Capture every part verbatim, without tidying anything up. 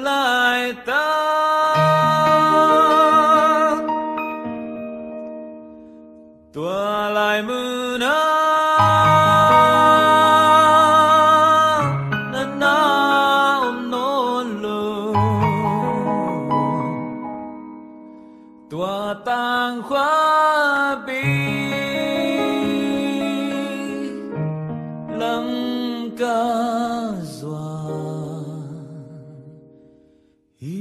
laitak, tua lai munah na na om nawn lo. Tua tangkhuapi lam ka zuan hi.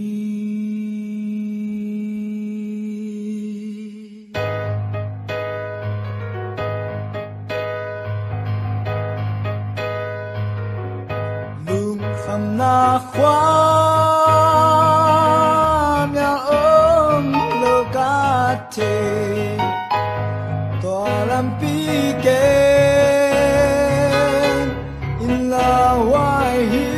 Lungkhamna khua mia om lo ka thei, tua lampi ken in lauhuai hi.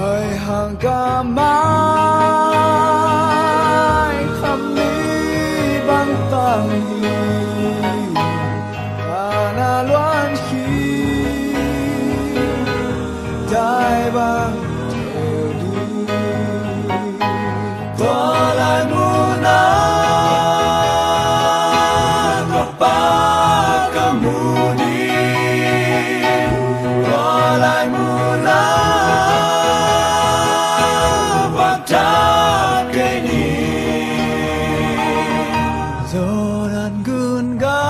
Ai hang ka mai kham ni bang tang hi, ka na luan hi, dai bang tel ding. Tua lai munah ka Pa ka mu ding, tua lai munah vak thak kei ni. Jordan gun gah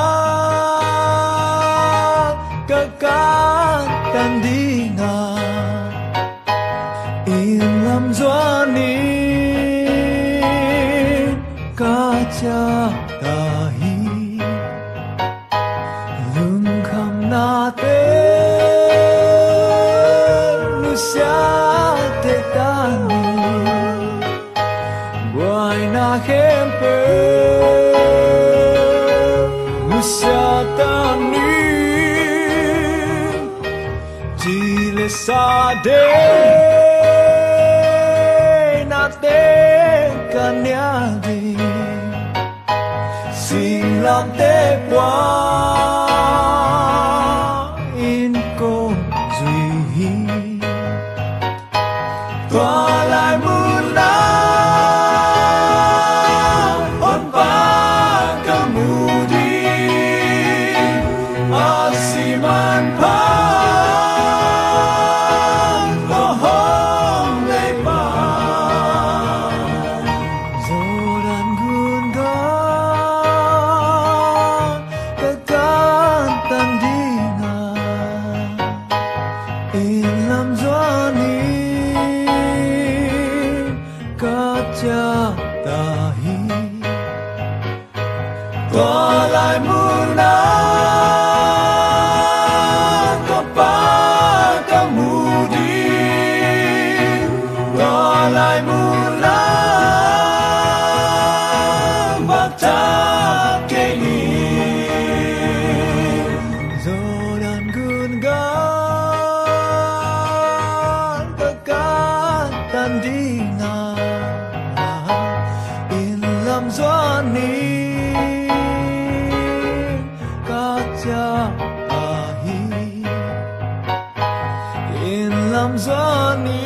ka kantan ding a, inn lam zuan in ka ciah ta hi. Lungkhamnate nusia thei ta ni, buaina khempeuh nusia ta ni. Ci le sa deih nate ka nial ding, singlamteh pua in kong zui hi. Tua lai munah Honpa ka mu ding, a si manpha ka hong leipa. Jordan gun gah ka kantan ding a, inn lam zuan in ka ciah ta hi. Tua lai munah ka Pa ka mu ding, tua lai munah vak thak kei ni. Jordan gun gah ka kantan ding a, inn lam zuan in ka ciah ta hi. Inn lam zuan in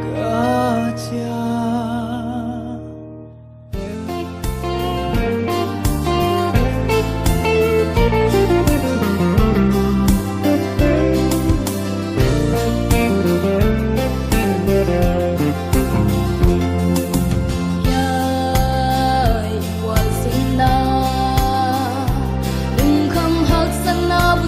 ka ciah. Hiai, huai sihna, lungkham haksatna bu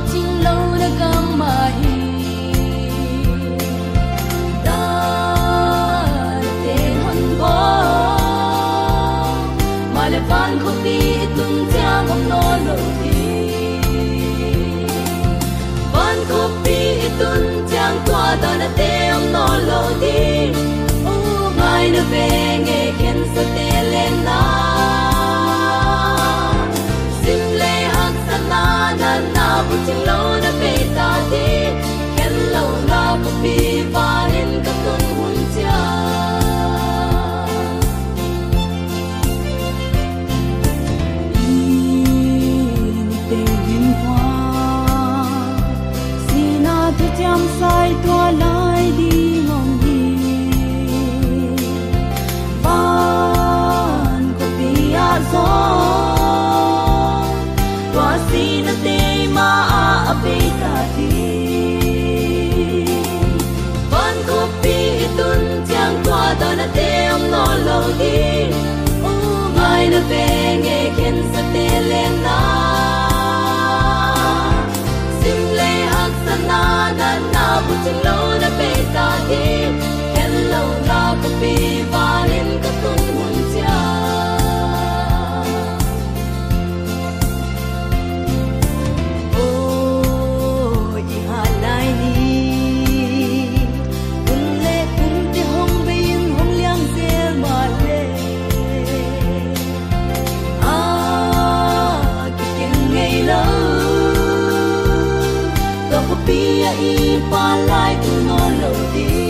Thuciam sai tua lai ding om hi. Van khuapi ah zong tua sinate ma-ah a pei ta ding. Van khuapi i tun ciang tua dawnate om nawn lo ding. Ngaina veng e, khensate lenna, sim lei haksa na, natna bucing lo na pei ta ding. Khen lo na khuapi vanin ka tun hun ciang. Aw, i hat lai ni. Hun le kumte hong bei in hong liang zel mah le, a kikeng ngei lo. Tua khuapi ah i pan lai tung nawn lo ding.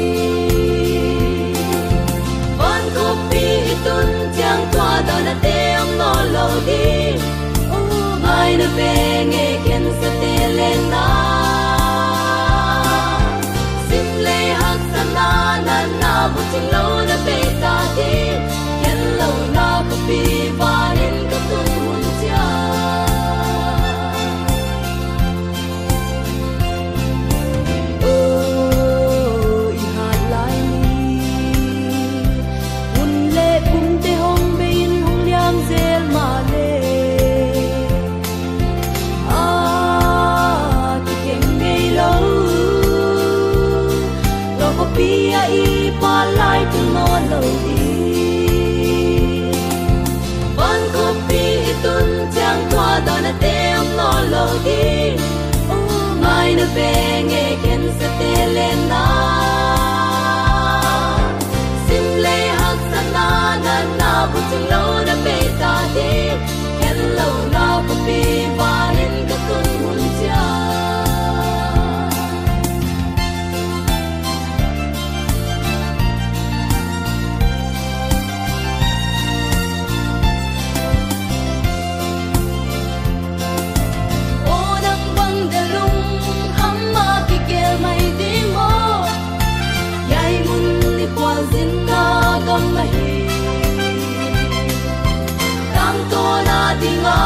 Van khuapi i tun ciang tua dawnate om nawn lo ding. Ngaina veng e, khensate lenna, sim lei haksa na, natna bucing lo na pei ta ding. Khen lo na khuapi vanin ka tun hun ciang. Aw, i hat lai ni. Hun le kumte hong bei in hong liang zel mah le, a kikeng ngei lo. Tua khuapi ah i pan lai tung nawn lo ding. Van khuapi i tun ciang tua dawnate om nawn lo ding. Ngaina veng e, khensate lenna, sim lei haksa na, natna bucing lo na pei ta ding. Khen lo na khuapi vanin ka tun hun ciang. Aw, nang bang delung ama kigel mai ding maw? Hiai mun i khualzinna gam ahi. Tangtawn a dinga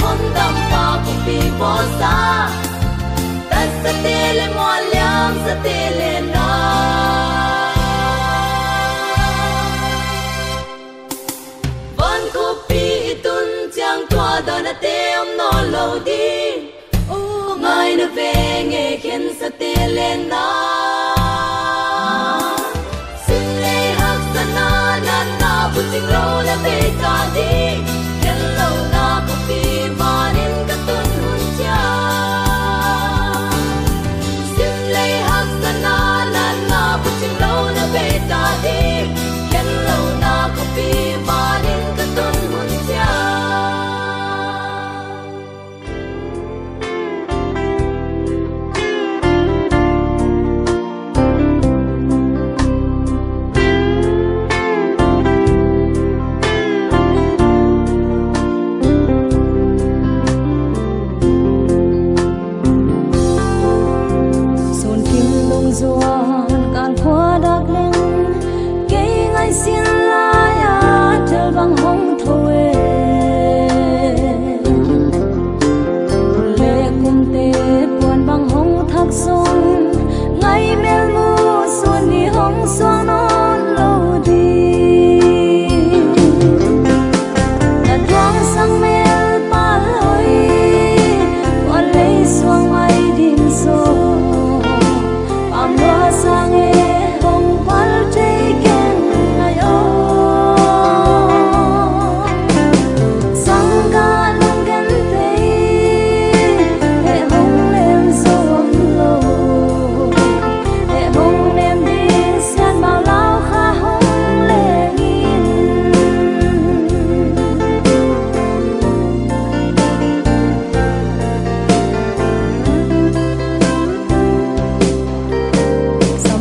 hondampa khuapi bawlsa, tatsate le mual liamsate lenna. Van khuapi i tun ciang tua dawnate om nawn lo ding. Aw, ngaina veng e, khensate lenna, sim lei haksa na, natna bucing lo na pei ta ding. Khen lo na khuapi vanin ka tun hun ciang. Sim lei haksa na, natna bucing lo na pei ta ding. Khen lo na khuapi vanin ka tun hun ciang. Sun kim lung zuan kan khua dak leng, kei ngaihsin lai-a tel bang hong tho e. Tul le kumte puan bang hong thak zong, ngai mel mu sun ni hong suang nawn lo ding. Na tuang sang mel pal hoi, tua lei suang mai ding zaw. Pamlua sang e hong pal thei keng ngai aw. Sangkah lungken thei, heh hong lem zo om lo. Heh hong lem ding sian mau lau kha hong leng in. Sa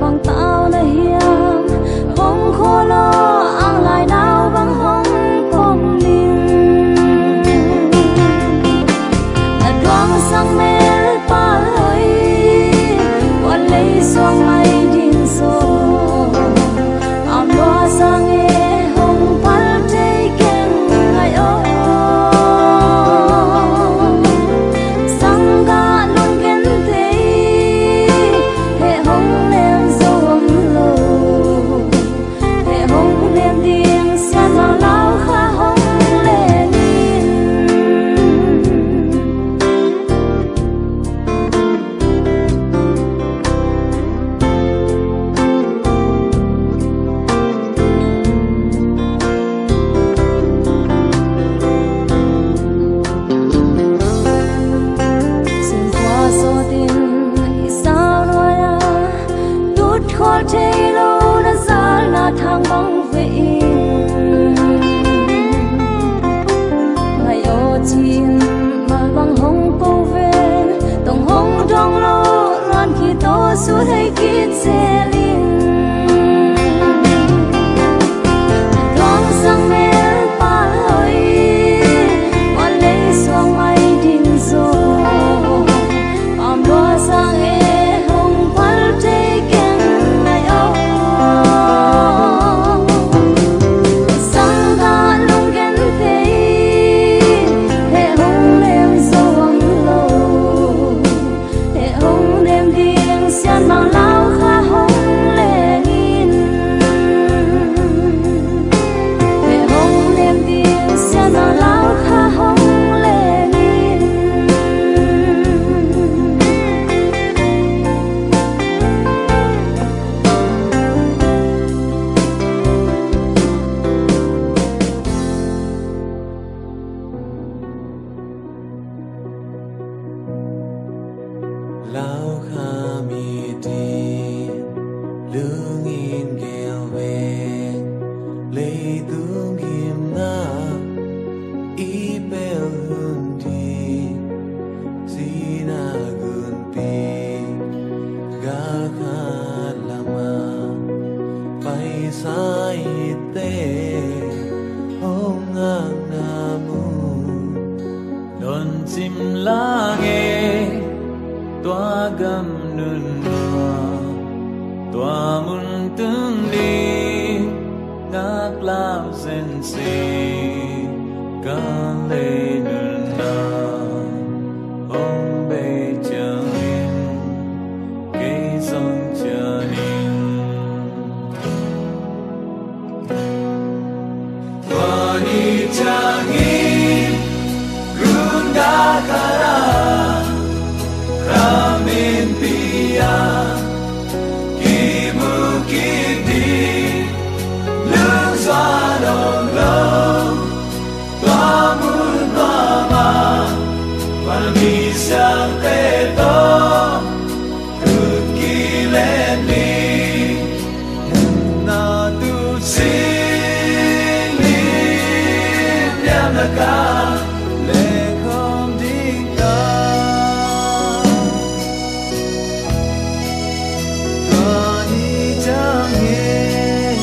Bang tau na hiam, hong khua law, ang lai nau bang hong pom ding. Na tuang sang mel pal hoi, wan lei suang mai ding so. Am lua sang e hong pal thei keng ngai o. Sang ka lung ken thei, he hong nem zo om lo. He hong nem ding sian mang lau kha hong leng in. Singkua sawtin i sau nuai a, tut khawl thei lo na zal na thang bang ve in. Ngai aw ci-in mal bang hong ko ven, tong hong dong lo luan khit aw, sut hei khit zel in. Tuang sang mel pal hoi, wan lei suang mai ding zo. Am lua sang e hong pal thei keng ngai aw. Sang ka lung ken thei, he hong nem zo om lo. He hong nem ding sian mang lau kha hong leng in. He hong nem ding sian mang lau kha hong leng in. Lau kha mi tin lungin gel ve, leitung gimna i pel hun di, sina gunpi ga khat lama paisa ite hong ang na mu. Don sim lang e, tua gam nunua, tua mun tung ding ngak lau sense, ka lei nunua hong bei ciangin, kei zong ciangin. Tua ni ciangin run ga khat a, khamin pi a, kimu kik ding lungzuan om lo. Tua mun mama, wan mi siangte tawh tut kilen ni. Na tu sing lim liam na ka leng khawm ding ta. Tua ni ciangin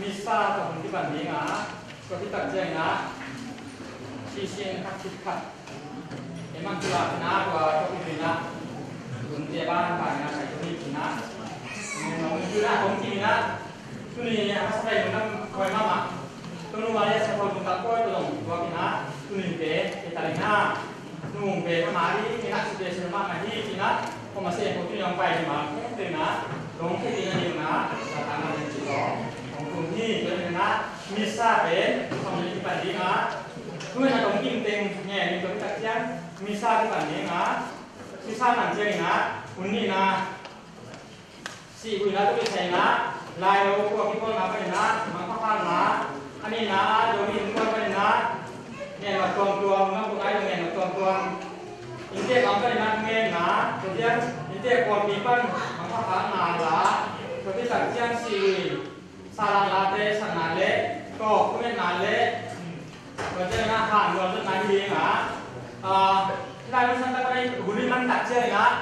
Misa tawh hun kipan ding a, tua khit tak ciangin ah, sisian khat khit khat, e man tu la na, tua tua khit na, hun te ban ban na, sai tua ni na, nong tu na kong ti na, tuni a sa kai na koi mama, tunu ma ya sa koi mun tak koi tua long tua khit na, tuni te e ta na. Nung pe ka mari, ina si pe si ma ma hi, ina, ko ma se ko tu yang pai ma, te na, dong ke ina ni na, sa ta na ni si lo, kong tu ni, tu ni na, misa pe, kong ni pan di na, tu na kong kim teng, nge, ni tu tak ciang, misa di pan di na, misa pan ciang ina, un ni na, Sih huihna tawh kisai na, lai lo kua kipawl na panin na, mangpha khak na, a nihna ah Zomi Innkuan panin na, ngen mat tuamtuam, nang kut ai lo ngen mat tuamtuam. Inntek lam panin na, ngen na, tua ciang, inntek pawlpi pan, mangpha khak na la, tua khit tak ciang sih huih, sa lak late, sakna le, tawk, kumetna le, tua ciang na, han luan zatna hi ding a, ah, Lai Mission Company hun i man tak ciangin ah,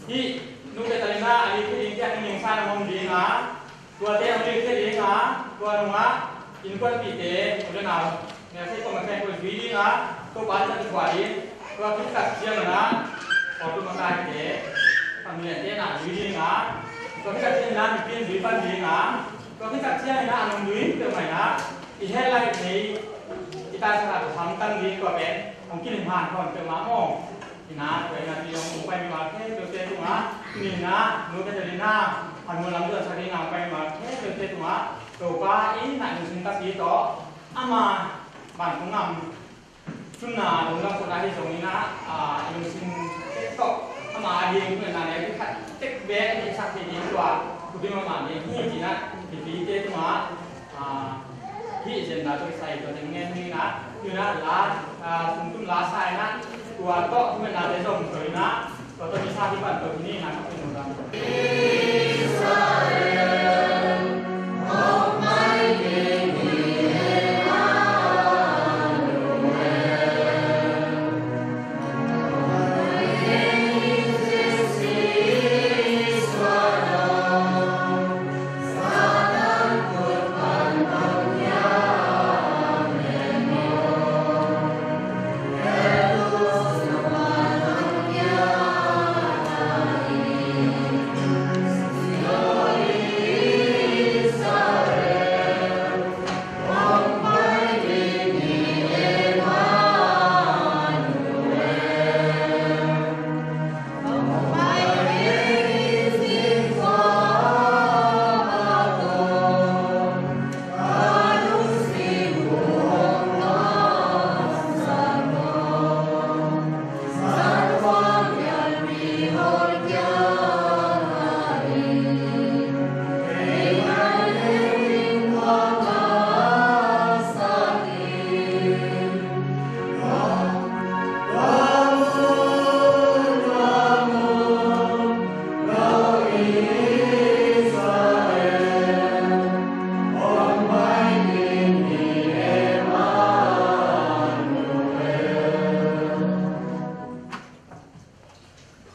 hih Nu Katerina a lik ding, tiang ning sa na hong ding a, tuate hong lik ding a, tua nungah innkuanpihte, u le nau, mel sei kong mel sei kong zui ding a, Topa in a kituah ding, tua khit tak ciangin ah, pawlpi makaite, familiante na zui ding a, tua khit tak ciangin ah, mipi in zui pan ding a, tua khit tak ciangin ah, a nung zui peuhmah in ah, i heh laih nei, i taisan a tua hamtang ding tua pen, hong kilim han khawm peuhmah maw. Ina, tua ina, tua ina, hong pai mimal khempeuhte tungah, ina, Nu Katerina, a nu lam duan sa ding a hong pai mimal khempeuhte tungah, Topa in a lungsim takpi tawh, ama vantung gam, cunna lungdam khutna hi zong ina, a, lungsim tek tawh, ama a ding, ina, ne, khat tek bek, i sak hi ding tua, kutim ama ding hi, ina, pipite tungah, a, hih agenda tawh kisai tua teng ngen ni na, tu na la, a, sumtum la sa na, tua tawh tu na te zong tua na, tua tawh ni sa hi pan tua ni na ka pun na.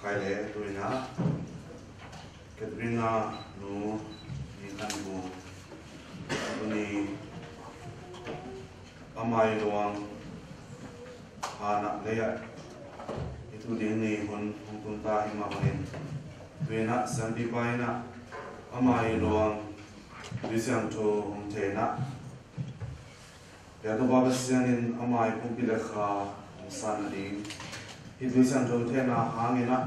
Khai le, tu-in ah Katerina nu Ni Khan Vung, tu ni ama i luang hanah lei-ah i tu ding ni hun hong tung ta hi mah bangin, tu-in ah siampipa in ah ama i luang Tuisiangtho hong thei in ah, Topa Pasian in ama i pumpi le kha hong san nading, hih Tuisiangtho theihna hangin ah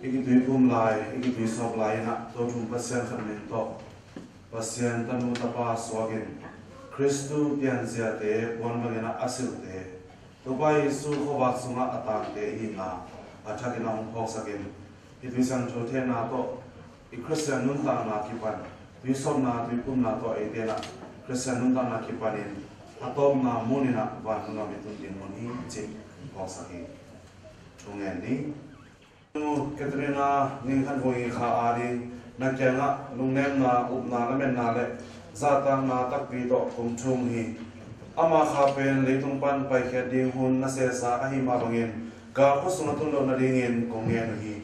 i kituiphum lai, i kituisawp lai in ah, Tothum Pasian khat min tawh Pasian tanu tapa suakin, Khristu pianziate puan bangin ah a silhte, Topa Jesu khuavak sungah a tangte ihina a thakin ah hong phawksakin, hih Tuisiangtho theihna tawh i Khristian nuntakna kipan, tuisawpna, tuiphumna tawh eite in ah Khristian nuntakna kipanin a tawpna mun in ah vantung gam i tun ding mun hi cih hong phawksak hi. Thungen ni. Katerina Ni Khan Vung i kha ading na kiangah lungnemna, upna, lametna le zahtakna takpi tawh kum thum hi. Ama kha pen leitung pan paikhiat ding hun na sehsa ahih mah bangin, gal khua sungah tun loh nadingin kong ngen uh hi.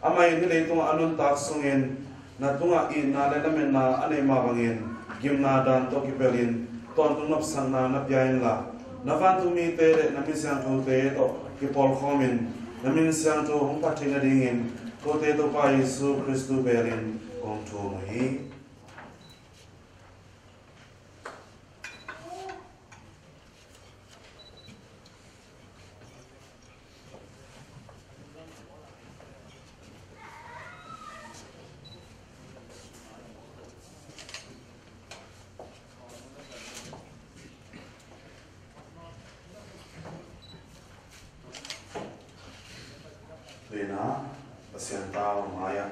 Amah in hih leitungah a nuntak sungin na tungah itna le lametna a neih mah bangin, gimna dan tawh kipelhin tawntung nopsakna na pia inla, na vantung mite le na mi siangthote tawh kipawlkhawmin, na min siangtho hong phat theih nadingin, kote Topa Jesu Khristu belin kong thum uh hi. Tu-in ah Pasian tau mai-ah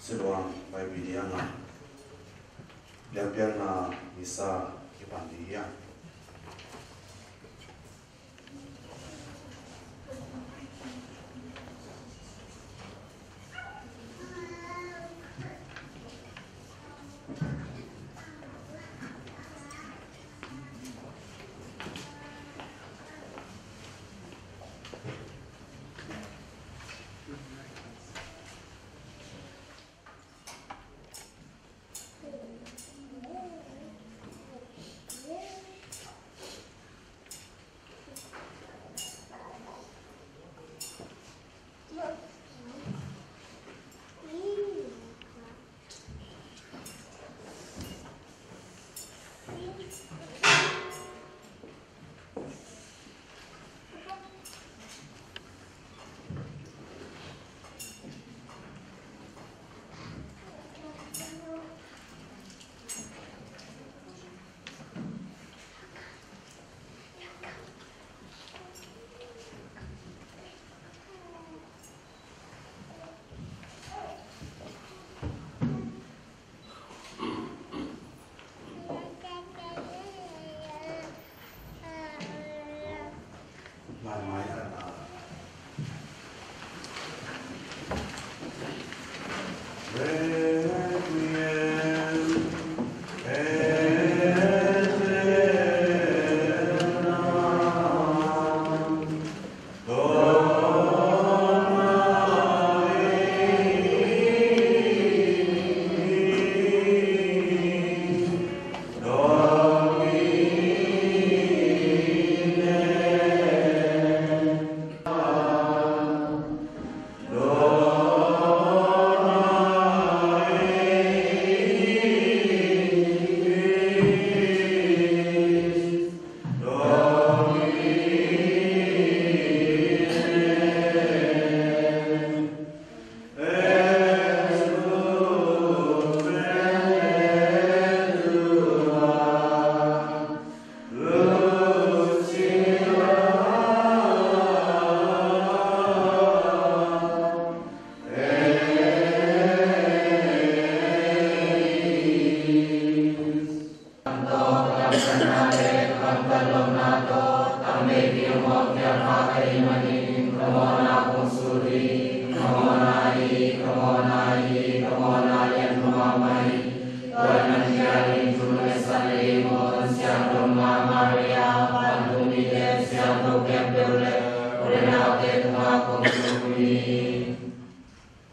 siluang Vaiphei ding a lianpiakna misa kipan ding hi a.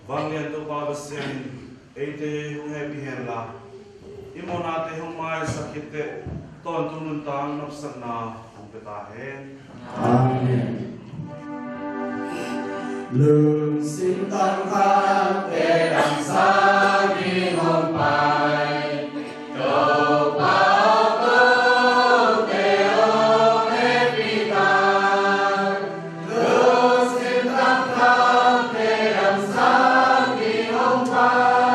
Vanglian Topa Pasian in eite hong hehpih hen la, i mawhnate hong maisak khit teh tawntung nuntak nopsakna hong pia ta hen. Amen. Lungsim tangkhamte damsang ding hong pai. Topa aw, kote hong hehpih ta. Lungsim tangkhamte damsang ding hong pai.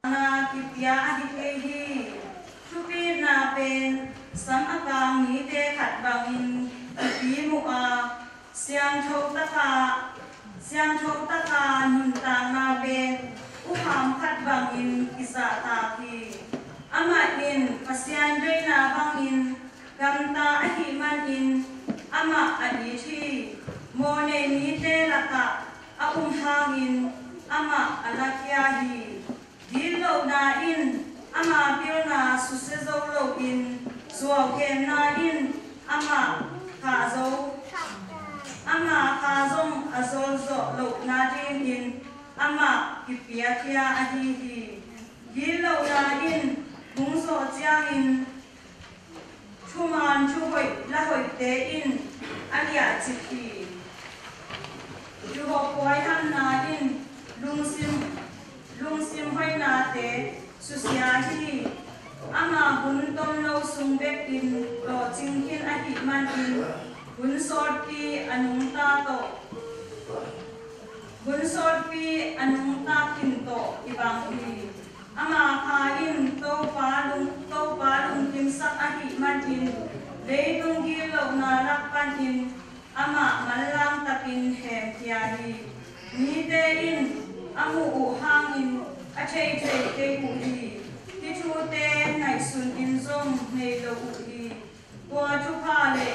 Na kipia ahi kei hi. Thupitna pen sam a kang mite khat bangin kipi muh a, siangtho taka, siangtho taka nuntakna pen uham khat bangin kizahtak hi. Amah in Pasian deihna bangin gamta ahih manin amah a it hi. Mawhnei mite lakah a um hangin amah a lakhia hi. Gitlohna in ama pilna susia zo loin, zuaukhemna in ama khah zo, ama kha zong a zol zawh lohna dingin amah kipiakhia ahi hi. Gitlohna in hong zawh ciangin thuman thuhoih lahoihte in a liahcip hi. Thuhawk huaihamna in lungsim, lungsim hoihnate susia hi. Ama hun tom lo sung bekin lawhcing khin ahih manin hun sawtpi a nungta tawh, hun sawtpi a nungta khin tawh i bang hi. Ama kha in Topa lung, Topa Panin amah manlang takin hemkhia hi. Mite in a muh uh hangin a thei thei kei uh hi. Hih thute ngaihsun in zong nei lo uh hi. Tua thupha le,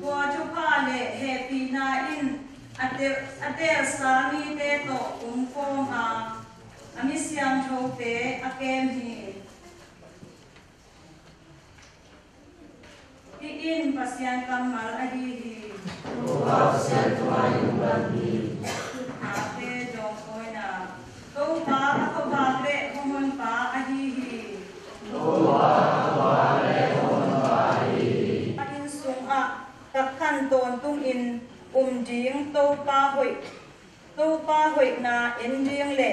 tua thupha le hehpihna in a te-, a teelsa mite tawh kumkhawm a, a mi siangthote a kem hi. Hih in Pasian kammal ahi hi. Topa Pasian thu-in lungdam hi. Thupha pe dawng kawina. Topa a khuavak le khuahun pa ahi hi. Topa a khuavak le khuahun pa ahi hi. A inn sungah takkhan tawntungin um ding Topa hoih, Topa hoihna en ding le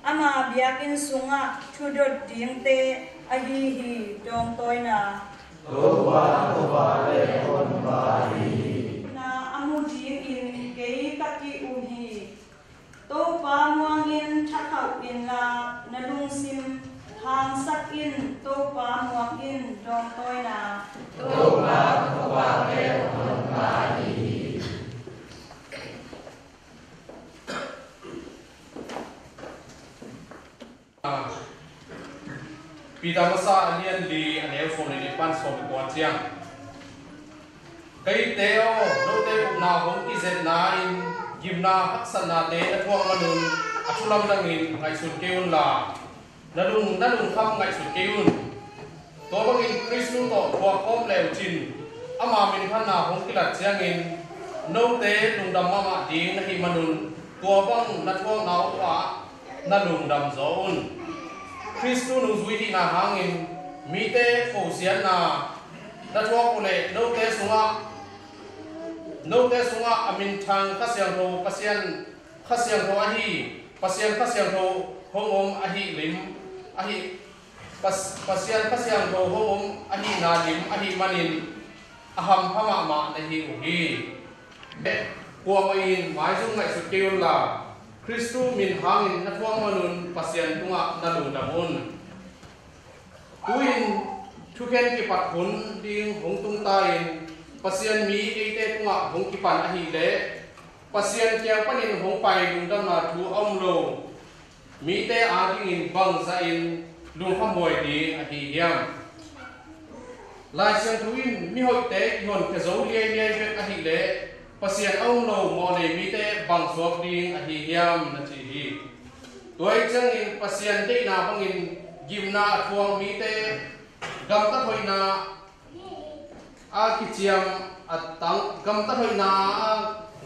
ama biakinn sungah thudot dingte ahi hi. Dawng kawina. Topa a khuavak le khuahun pa ahi hi. Na a mu dingin kei ka ki-um hi. Topa muangin thakhauh inla, na lungsim hangsak in. Topa muang in. Dawng kawina. Topa a khuavak le khuahun pa ahi hi. Peter masa a lian li, a neu sawm le nih pan sawm le kua ciang, keite aw, note upna hong kizetna in gimna haksatnate na thuak manun a thu lamdangin ngaihsun kei unla, na lung, na lungkham ngaihsut kei un. Tua bangin Khristu tawh thuak khawm le uh cin, ama minthanna hong kilat ciangin note lungdam mahmah ding na hih manun tua bang na thuakna uh ah na lungdam zaw un. Khristu nungzui hihna hangin mite khosiatna na thuak uh leh note sungah, note sungah a minthang Kha Siangtho Pasian, Kha Siangtho ahi, Pasian Kha Siangtho hong om ahi lim, ahi, Pas-, Pasian Kha Siangtho hong om ahihna lim ahih manin a hampha mahmah na hi uh hi. Kuamah in maizum ngaihsut kei unla, Khristu min hangin na thuak manun Pasian tungah na lungdam un. Tu-in thukhen kipat hun ding hong tungta-in Pasian mi eite tungah hong kipan ahih leh, Pasian kiang panin hong pai lungdamna thu a um lo mite adingin bangzahin lungkhamhuai ding ahi hiam? Lai Siangtho in mihoihte kihonkhia zo liailiai bek ahih leh Pasian a um lo mawhnei mite bang suak ding ahi hiam na ci hi. Tua ahih ciangin Pasian deihna bangin gimna a thuak mite gamtat hoihna a kiciam a tang, gamtat hoihna a,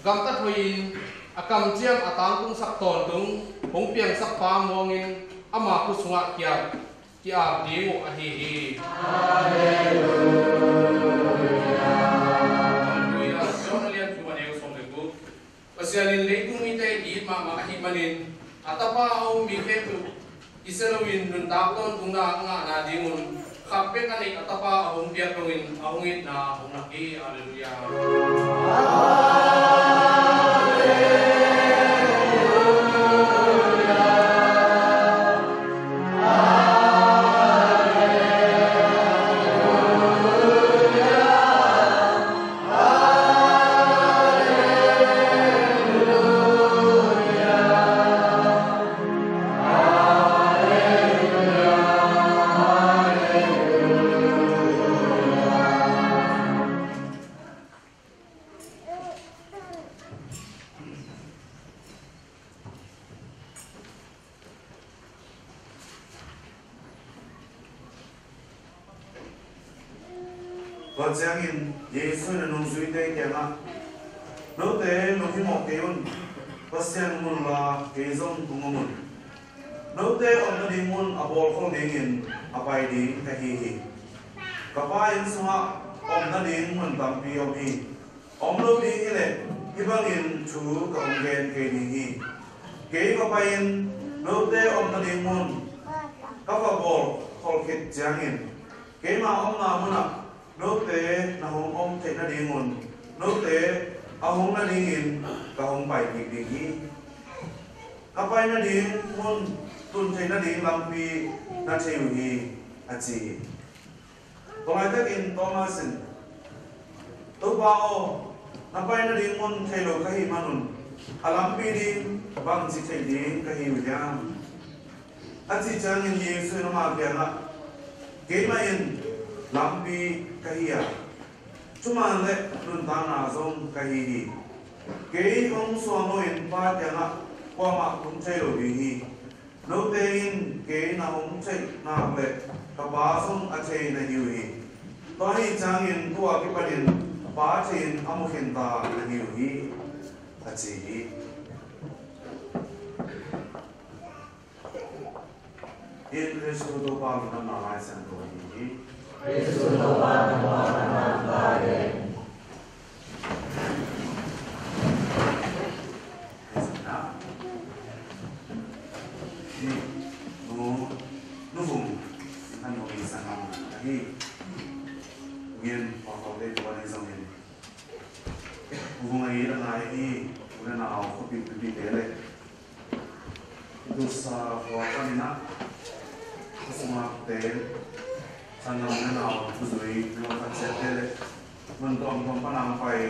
gamtat hoihin a kamciam a tangtungsak tawntung hong piangsak pa muangin ama khut sungah kiap, ki-ap ding uh ahi hi. Halleluia. Halleluia. John a lian thum a neu sawm le guk. Pasian in leitung mite it mahmah ahih manin a Tapa a um mi khempeuh kisia loin nuntak tawntungna a ngah nadingun khat bek a neih a Tapa a hong piak dongin a hong itna hong lak hi. Halleluia. Tua ciangin Jesu in a nungzuite kiangah, "Note lunghimawh kei un, Pasian mun la kei zong kong om un. Note omna ding mun a bawlkhol dingin a pai ding ka hi hi. Ka Pa inn sungah omna ding mun tampi om hi. Om lo ding hi leh hih bangin thu ka hong gen kei ding hi. Kei ka pai-in note omna ding mun ka va bawlkhol khit ciangin, keima omna munah note na hong om theih nadingun note a hong na dingin ka hong pai kik ding hi. Ka pai nading mun tun theih nading lampi na thei uh hi," a ci hi. Tua laitakin Thomas in, "Topa aw, na pai nading mun thei lo ka hih manun a lampi ding bangci theih ding ka hi uh hiam?" A cih ciangin Jesu in ama kiangah, "Keimah in lampi ka hi a, thuman le nuntakna zong ka hi hi. Kei hong suang loin Pa kiangah kuamah hong thei lo ding hi. Note in kei na hong theih nak leh ka Pa zong a thei na hi uh hi. Tua ahih ciangin tu-a kipanin Pa thei-in a mu khinta na hi uh hi," a ci hi. Hih in Khristu Topa lungdamna Lai Siangtho ahi hi. Khristu Topa lungdamna Lai Siangtho ahi hi. Hih nu, Nu Vung, hih nu i sanggam ahi. Ngen, pau pau te, tua ni zong in. Nu Vung ahi, a ngai hi, u le nau, khuapi, pipi te le. Tusa khua panin ah, khasungah te, sanggam le nau, khuzui, nau khat ciat te le, mun tuamtuam pan a hong pai,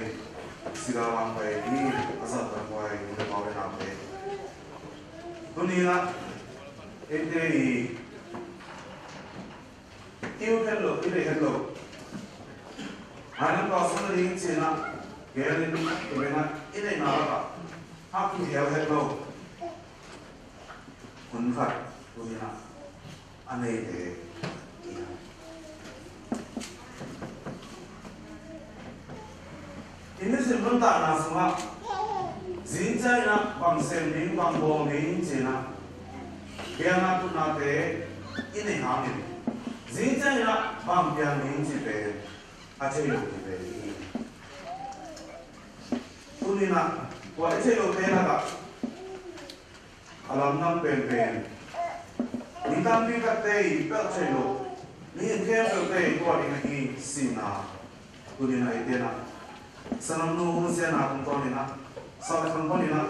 Sigal a hong pai hi, a zat tak huai, nu le pa u le naute. Tuni-in ah, eite i, i ut het lo, i deih het lo. Mailam pau sung nading ci-in ah, gel in, i bengah, i neihna lakah a kihel het lo hun khat tuni-in ah a neite i hi. I nisim nuntakna sungah zingciang in ah bang sem ding, bang bawl ding ci-in ah, biakna tutnate i neih hangin zingciang in ah bang piang ding cihte a thei lo hi ve hi. Tuni-in ah tua i thei lote lakah a lamdang penpen, mi tampi tatte i pelh thei lo, mi in khempeuhte i tuah ding ahi sihna. Tuni-in ah eite in ah, sanggam nu hun siatna tungtawnin ah, sal khang panin ah,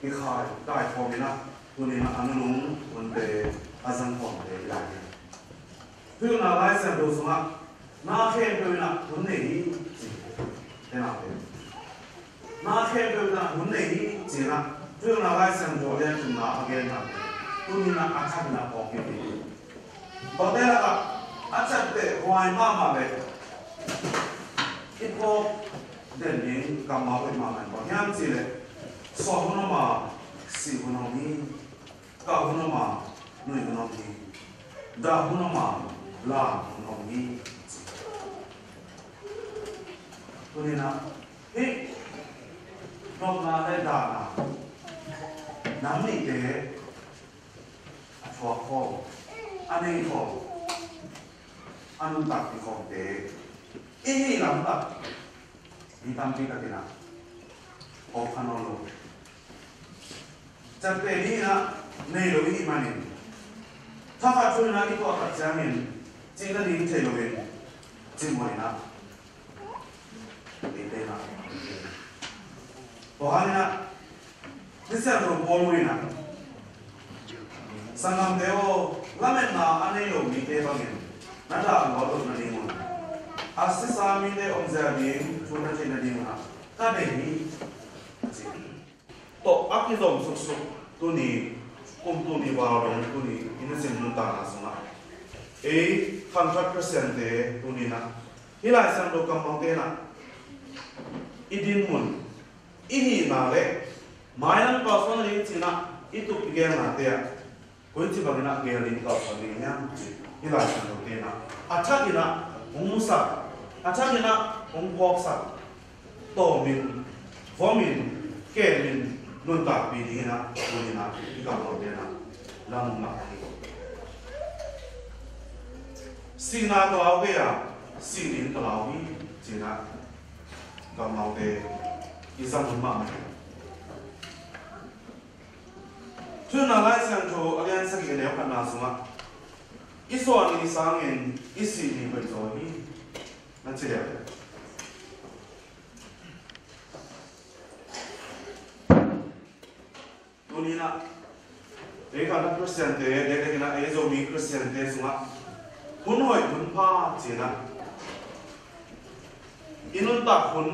i khai, kaikhawmin ah, tuni-in ah a nunung hunte, a zangkhawmte i lai hi. Thuhilhna Lai Siangtho sungah, na khempeuh in ah hun nei hi, ci. Te na te. Na khempeuh in ah hun nei hi, ci-in ah, Thuhilhna Lai Siangtho a lian thumna a genna. Tuni-in ah a thak in ah phawk hi. Tuate lakah a ciat teh huai mahmah le i phawk den ding kammal hoih mahmah in bang hiam cih leh, suak hun om a, sih hun om hi. Kah hun om a, nui hun om hi. Dah hun om a, lam hun om hi. Tuni-in ah hih nopna le dahna, nam nihte a thuak khawm, a nei khawm, a nuntak ding khawmte i hih lamtak mi tampi takin ah hawm kha nawn lo. Ciapteh ding in ah nei lo i hih manin, thakhat thu in ah i tuah tak ciangin cih nading thei loin cimawh in ah eite in ah, tua hangin ah Pasian ro Paul in ah, sanggamte aw, lametna a nei lo mite bangin na dah lua loh nadingun, a sisa mite omzia ding thu na theih nadingun ah ka deih hi, a ci. Tawh a kizom suksuk tuni, kum tuni val dong tuni i nisim nuntakna sungah, ei khangkhat Khristiante tuni in ah hih Lai Siangtho kammalte in ah i dinmun, i hihna le mailam pau sung nading ci-in ah i tup i gelnate ah koici bangin ah gel ding, tawh ding hiam cih hih Lai Siangtho te in ah a thakin ah hong musak, a thakin ah hong phawksak, tawmin, vomin, kemin, nuntakpih dingin ah tuni in ah i kammalte in ah lam hong lak hi. Sihna ka lau kei a, sih ding ka lau hi, ci-in ah kammalte i zang hun mahmah hi. Thuhilhna Lai Siangtho a lian sagih a neu khatna sungah, i suah ni sangin i sih ni hoih zaw hi, na ci leh. Tuni in ah ei khangkhat Khristiante, dekdek in ah ei Zomi Khristiante sungah hun hoih hun pha ci-in ah i nuntak hun,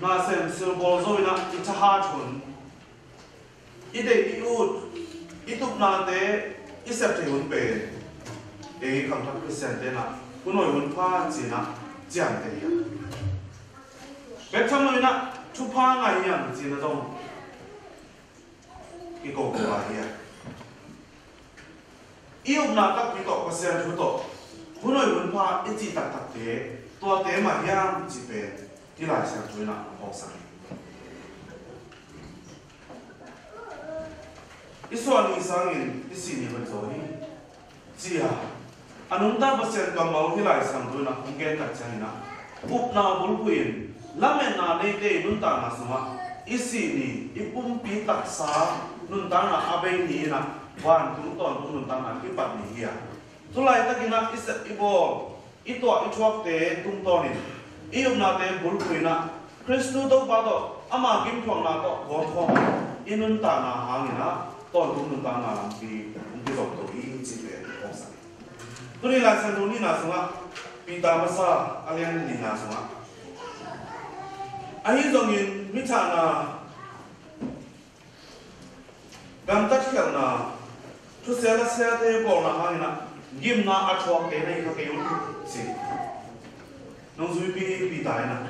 na sem silbawl zo in ah i thahat hun, i deih i ut, i tupnate i sep thei hun pen ei khangthak Khristiante in ah hun hoih hun pha ci-in ah ciamteh hi a. Bek tham lo in ah thupha ngah hiam ci-in ah zong i ko kua hi a. I upna takpi tawh Pasian thu tawh hun hoih hun pha i cih taktakte, tuate mah hiam cih pen hih Lai Siangtho in ah hong phawksak hi. I suah ni sangin i sih ni hoih zaw hi ci-a a nungta Pasian kammal hih Lai Siangtho in ah hong gen tak ciangin ah, upna bulphuh in lametna neite i nuntakna sungah i sih ni, i pumpi taksa nuntakna a bei ni in ah vantung tawntung nuntakna kipat ni hi a. Tu laitakin ah i sep i bawl, i tuah i thuakte tungtawnin i upnate bulphuh in ah Khristu Topa tawh ama gimthuakna tawh kawmkhawm i nuntakna hangin ah tawntung nuntakna lampi hong kizopto hi cih pen hong phawksak hi. Tuni Lai Siangtho nihna sungah, Peter masa a lian nihna sungah, ahi zongin mi thahna, gamtat khialhna, thusia lasiate bawlna hangin ah gimna a thuakte na hi kha kei un ci. Nungzuipi Peter in ah,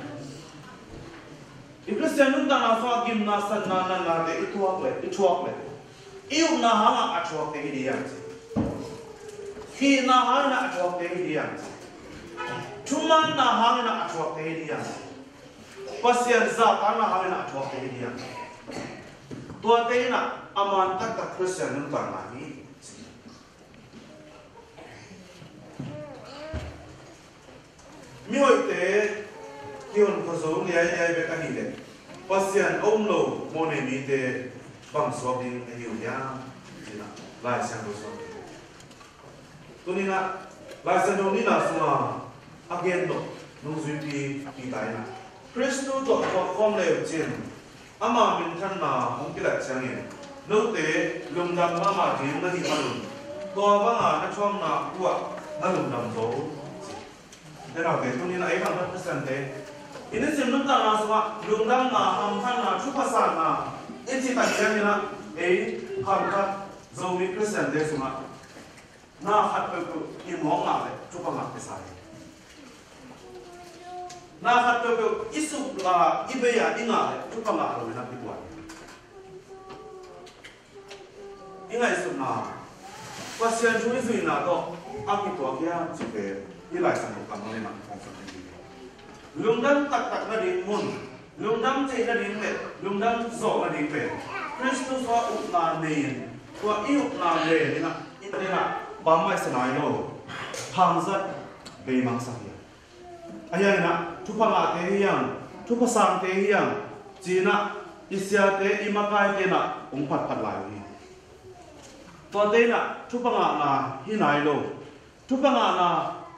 i Khristian nuntakna sungah gimna, satna, natnate i tuak leh, i thuak leh, i upna hangah a thuakte hi ding hiam ci. Hihna hangin ah a thuakte hi ding hiam ci. Thumanna hangin ah a thuakte hi ding hiam ci. Pasian zahtakna hangin ah a thuakte hi ding hiam ci. Tuate in ah a man taktak Khristian nuntakna hi ci. Mihoihte kihonkhia zo liailiai bek ahih leh Pasian a um lo mawhnei mite bang suak ding ahi uh hiam? Ci-in ah Lai Siangtho sung. Tuni-in ah Lai Siangtho nihna sungah a gen tawh nungzuipi Peter in ah, Khristu tawh thuak khawm le uh cin ama minthanna hong kilat ciangin note lungdam mahmah ding na hih man un, tua banga na thuakna uh ah na lungdam zo. Te naute, tuni-in ah ei khangthak Khristiante i nisim nuntakna sungah lungdamna, hamphatna, thupha sanna i cih tak ciangin ah ei khangthak Zomi Khristiante sungah na khat peuhpeuh i mawk ngah leh thupha ngah kisa hi. Na khat peuhpeuh i suk a, i bei a i ngah leh thupha ngah lo in ah kituak hi. I ngaihsutna, Pasian thu i zuihna tawh a kituak hiam cih pen hih Lai Siangtho kammal in ah hong phawk hi. Lungdam taktak nading mun, lungdam theih nading le lungdam zawh nading pen Khristu sungah upna nei-in, tua i upna len in ah, i len in ah bangmah i sa nai lo, hangzat beimang sak hi a. Ahi hangin ah thupha ngahte hi hang, thupha sangte hi hang ci-in ah i siate, i makaite in ah hong phatphat lai uh hi. Tuate in ah thupha ngahna hi nai lo, thupha ngahna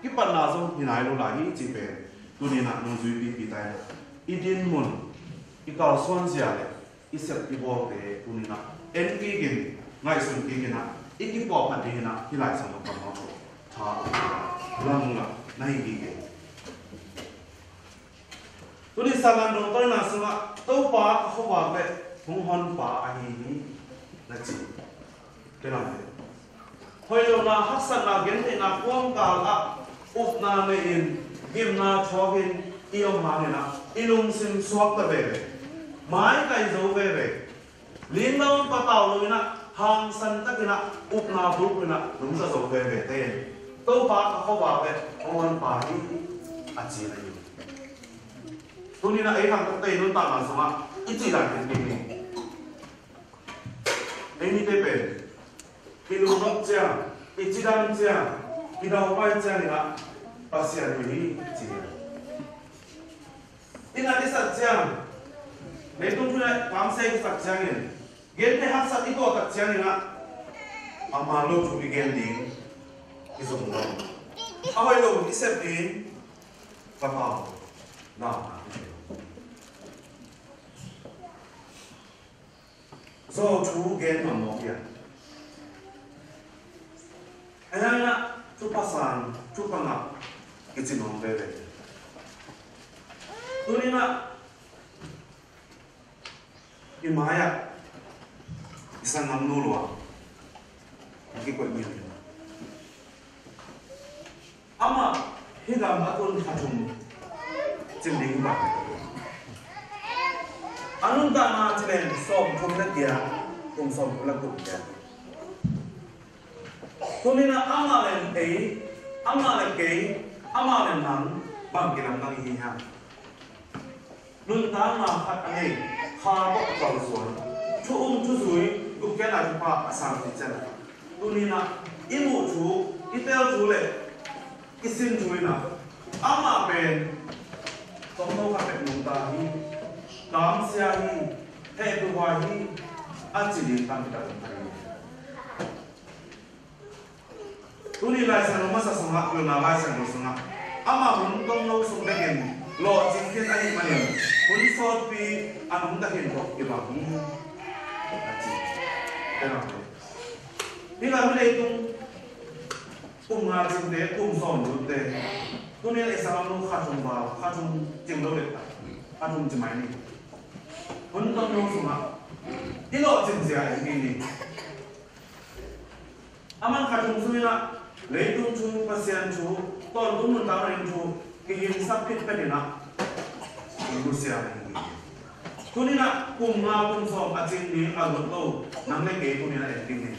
kipatna zong hi nai lo lai hi cih pen tuni-in ah nungzuipi Peter in ah i dinmun, i kalsuanzia le i sep i bawlte tuni-in ah en kikin, ngaihsun kikin ah i kipuahphat dingin ah hih Lai Siangtho kammal tawh tha lam ngah na hi kik hi. Tuni Sanggamnu tawh i na sungah Topa ka khuavak le hong honpa ahi hi na ci. Hoih lohna, haksatna, gentheihna kuamkal ah upna nei-in, gimna thuakin i om hangin ah i lungsim suakta veve, maikai zo veve, lingdam patau lo in ah hangsan takin ah upna bulphuh in ah lungdam zo vevete in Topa ka khuavak le hong honpa hi a ci na hi. Tuni-in ah ei khangthakte i nuntakna sungah i cih dan khin kik ni. Ei mite pen i lungnop ciang, i cidam ciang, i daupai ciangin ah Pasian mi hi ci hi. I nat i sat ciang, leitung thu le kamsei i sat ciangin, gentheih haksat i tuah tak ciangin ah a man lo thu i gen ding i zong lo, a hoih lo i sep ding, ka pau na. Zo thu gen nuam mawk hiam? Ahi hangin ah thupha sang, thupha ngah i ci nuam veve. Tuni-in ah i mai-ah i sanggamnu lua a kikoih mi om hi. Amah hih gam a tun kha thum cin ding hi bang. A nuntakna ci leng sawmthum le giat, kum sawmthum le kum giat. Tuni-in ah amah le ei, amah le kei, amah le nang bang kilamdang i hi hiam? Nuntakna khat a nei, kha tawh a kalsuan, thu um thu zui, gupkhiatna thupha a sang cih ciang a, tuni-in ah i muh thu, i tel thu le i sin thu in ah amah pen tawmno khat peuh nungta hi, kamsia hi, hehpihhuai hi, a ci ding tampi tak om thei hi. Tuni Lai Siangtho masa sungah, Pilna Lai Siangtho sungah, amah hun tawmno sung bekin lawhcing khin ahih manin hun sawtpi a nungta khin tawh kibang hi, a ci. Hih lam hi leitung kum nga cingte, kum sawm lutte, tuni-in i sanggamnu kha thum val, kha thum cing lo le, kha thum ci mai ni. Hun tawmno sungah i lawhcing zia en kik ni. Aman kha thum sung in ah leitung thu, Pasian thu, tawntung nuntakna ding thu kihingsak khit phet in ah i nusia hi. Tuni-in ah kum nga kum sawm a cin ding a lut lo nang le kei tuni-in ah en ding hi.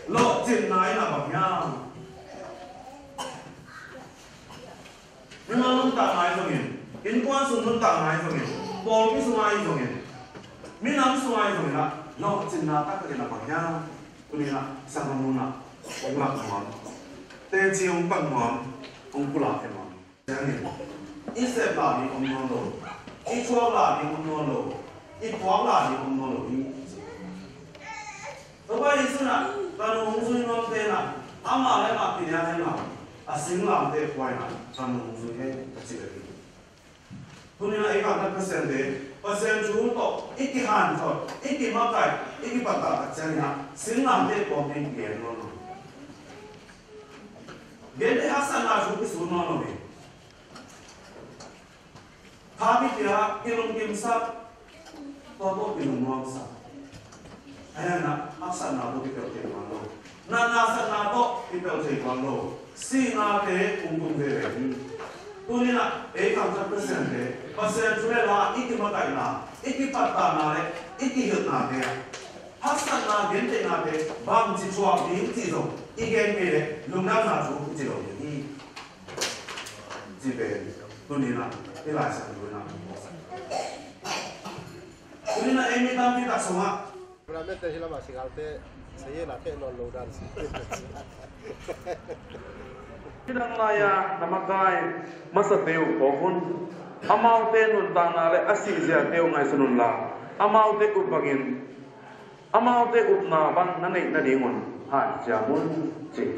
Lawhcinna in ah bang hiam? Mimal nuntakna ahi zongin, innkuan sung nuntakna ahi zongin, pawlpi sungah ahi zongin, minam sungah ahi zongin ah lawhcinna taktak in ah bang hiam? Tuni-in ah sanggamnu in ah hong lak nuam, teci hong pan nuam, hong pulak nuam. Ciangin i sep lai ding om nawn lo, i thuak lai ding om nawn lo, i phuak lai ding om nawn lo hi. Topa Jesuh in ah, ka nung hong zui nuamte in ah amah le amah kinial hen la, a singlamteh khua in ah ka nung hong zui hen, a ci bek hi. Tuni-in ah ei kamsang Pasian te, Pasian thu tawh i kihanthot, i kimakaih, i kipattah tak ciangin ah singlamteh khua pen kigen nawn lo. Genteh haksatna thu kisut nawn lo hi. Tha kipia, kilungkimsak, tua tawh kilungnuamsak. Ahi hangin ah haksatna tawh kipelh thei tuan lo. Natna satna tawh kipelh thei tuan lo. Sihnate hong tung veve hi. Tuni-in ah ei kamsang Pasian te, Pasian thu le la i kimakaihna, i kipattahna le i kihilhnate ah haksatna, gentehnate bangci thuak ding cih zong i gen kei leh lungdamna thu i ci lo ding hi. Ci pen tuni-in ah i Lai Siangtho in ah, tuni-in ah ei mi tampi tak sungah, Programmete hi lamah singalte sayena teh nawn lo dan si. Hih dang lai-a na makai masate uh phawk un. Amaute nuntakna le a sihziate uh ngaihsun unla, amaute up bangin amaute upna bang na neih nadingun hanciam un, ci.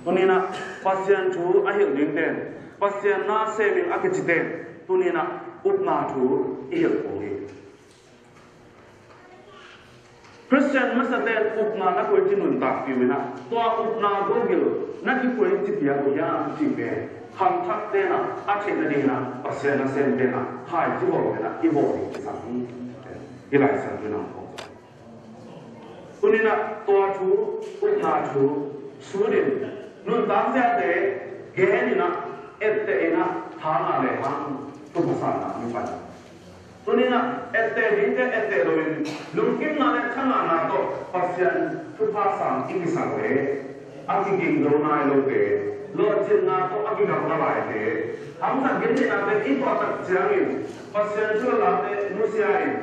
Tuni-in ah Pasian thu a hilh dingten, Pasian na semin a kiciten, tuni-in ah upna thu i hilh khawng hi. Khristian masaten upna na koici nuntakpih uh in ah, tua upna gawgil na kikoici piak uh hiam cih pen khangthakte in ah a theih nadingin ah Pasian nasemte in ah khaici bawl in ah i bawl ding kisam hi. I Lai Siangtho in ah hong phawk. Tuni-in ah tua thu, upna thu sut in, nuntak ziate gen in ah, etteh in ah, tha ngah lehang thupha sanna hong pai. Tuni-in ah etteh dingte etteh loin, lungkimna le thangahna tawh Pasian thupha sang i kisak leh, a kiging zo nai lote, lawhcinna tawh a kigamla laite, hamsat gentheihnate i tuah tak ciangin Pasian thu le late nusia in,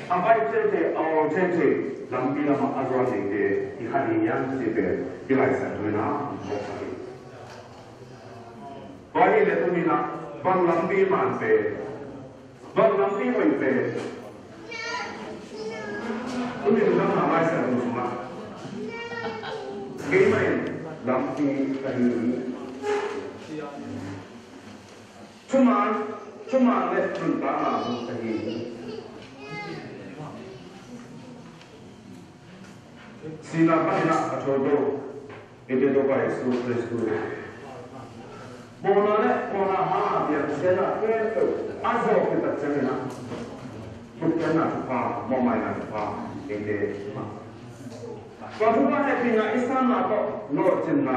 a baih thei thei, a awl thei thei lampi lamah a zuan dingte i kha ding hiam cih pen i Lai Siangtho in ah hong phawk hi. Tua ahih leh tuni-in ah bang lampi man pen, bang lampi hoih pen, tuni-in nang na Lai Siangtho sungah keimah in lampi ka hi hi. Thuman, thuman le nuntakna zong ka hi hi. Sihna panin ah a thawhto eite Topa Jesu Khristu Mawhna le mawhna hanga piang siatna khempeuh a zawh khit tak ciangin ah, thukhenna thupha, mawhmaina thupha eite hi mah. Tua thupha hehpihna i sanna tawh lawhcinna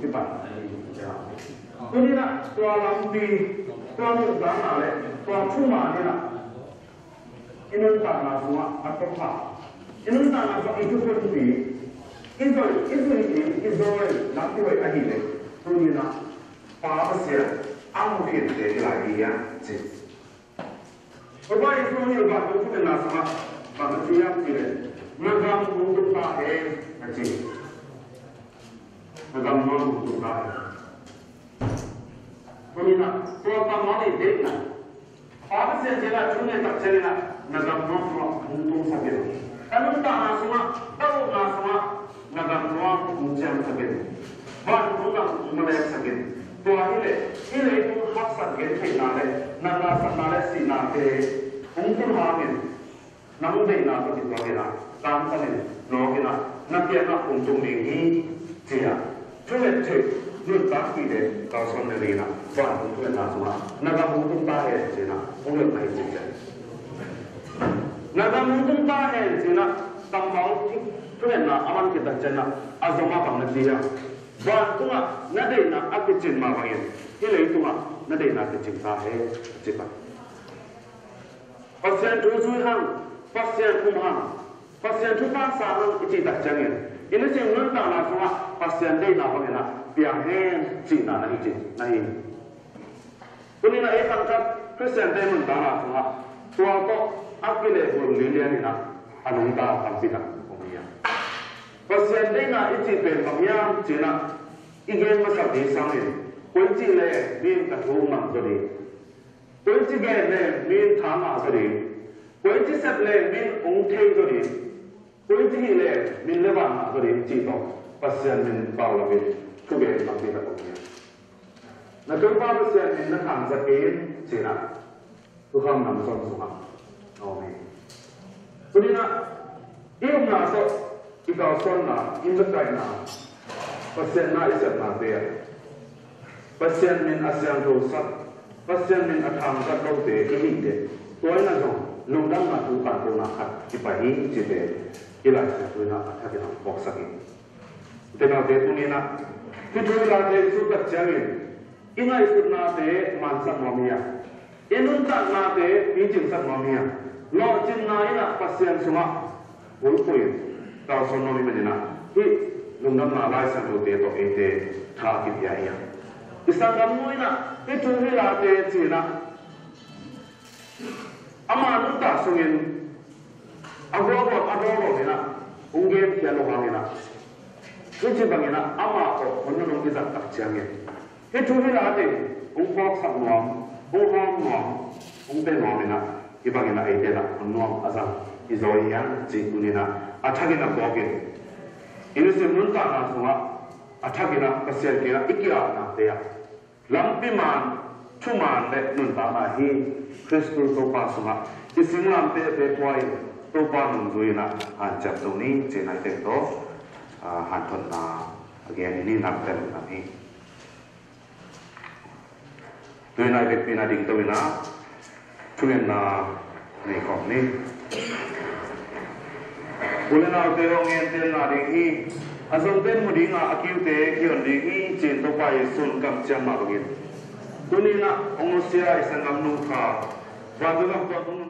kipan ahi hi. Tuni-in ah tua lampi, tua nuntakna le tua thuman in ah i nuntakna sungah a tawpna, i nuntakna sungah i thukhunpi, i zui, i zui, i zui lampi hoih ahih leh, tuni-in ah Pa Pasian a mu khente i lai hi hiam ci. Topa Jesu in vantung thungetna sungah bang na ci hiam cih leh, na gam hong tung ta hen, a ci. Na gam hong tung ta hen. Tuni-in ah tua tang mah i deihna, Pa Pasian kiangah thu ngen tak ciangin ah, na gam nuam nuam hong tungsak in. Ka nuntakna sungah, ka upna sungah na gam nuam hong ciamsak in. Vantung gam hong maleksak in. Tua hi leh hih leitung haksat gentheihna le natna, satna le sihnate hong tun hangin, nang deihna tawh kituakin ah, kamsamin, nawkin ah, na kiangah hong tung ding hi, ci-a thunget theih nuntakpihte kalsuan nadingin ah, vantung thungetna sungah na gam hong tung ta hen ci-in ah hong hilh ahi ci ciang. Na gam hong tung ta hen ci-in ah kammal thungetna a man khit tak ciangin ah, a zom ah bang na ci hiam? Vantungah na deihna a kicin mah bangin, hih leitungah na deihna kicing ta hen, a ci pan. Pasian thu zui hang, Pasian um hang, Pasian thupha sa hang i cih tak ciangin, i nisim nuntakna sungah Pasian deihna bangin ah piang hen cihna na hi cih na hi. Tuni-in ah ei khangkhat Khristiante nuntakna sungah tua tawh a kilehbulh lianlian in ah a nungta tampi tak om hi a. Pasian deihna i cih pen bang hiam ci-in ah i gen masa ding sangin, koici leh mi in ka thu mang zaw ding, koici gen leh mi in tha ngah zaw ding, koici sep leh mi in hong thei zaw ding, koici hih leh mi in levang ngah zaw ding cih tawh Pasian min paulapin thugen tampi tak om hi a. Na Topa Pasian min na thangzak in ci-in ah thukham nam zon sungah na om hi. Tuni-in ah i upna tawh i kalsuanna, i makaihna, Pasian na i sepnate ah Pasian min a siangthosak, Pasian min a thangzak lote i hih teh, tua in ah zong lungdamna thu kantohna khat kipai hi cihte i Lai Siangtho in ah a thakin ah phawksak hi. Ute naute, tuni-in ah hih thu i late i sut tak ciangin, i ngaihsutnate mansak nuam hi a, i nuntaknate picingsak nuam hi a, lawhcinna in ah Pasian sungah bulphuh in kalsuan nuam i hih manin ah, hih lungdamna Lai Siangthote tawh eite tha kipia hi a. I sanggamnu in ah hih thu hih late ci-in ah, ama nuntak sungin a gualgual a dawldawl in ah hong genkhia lo hangin ah, hih ci bangin ah ama tawh hun nunung i zat tak ciangin, hih thu hih late hong phawksak nuam, hong hawm nuam, hong pia nuam in ah, hih bangin ah eite in ah hun nuam a zang hi zaw hi hang cih tuni-in ah a thakin ah phawk in, i nisim nuntakna sungah a thakin ah Pasian kiangah i ki-apnate ah lampi man, thuman le nuntakna hi. Khristu Topa sungah i singlamtehte pua in, Topa nungzui in ah hanciam zo ni cihna i teng tawh, ah, hanthotna a gen i ni. Nakpi takin lungdam hi. Tu-in ah i vekpi-in ah dingto in ah thungetna nei khawm ni. U le naute aw, ngentenna ding hi. A zongte mu ding a, a kiute kion ding hi, ci-in Topa Jesuh in kamciam mah bangin, tuni-in ah hong nusia i sanggamnu kha vantung gam tua tung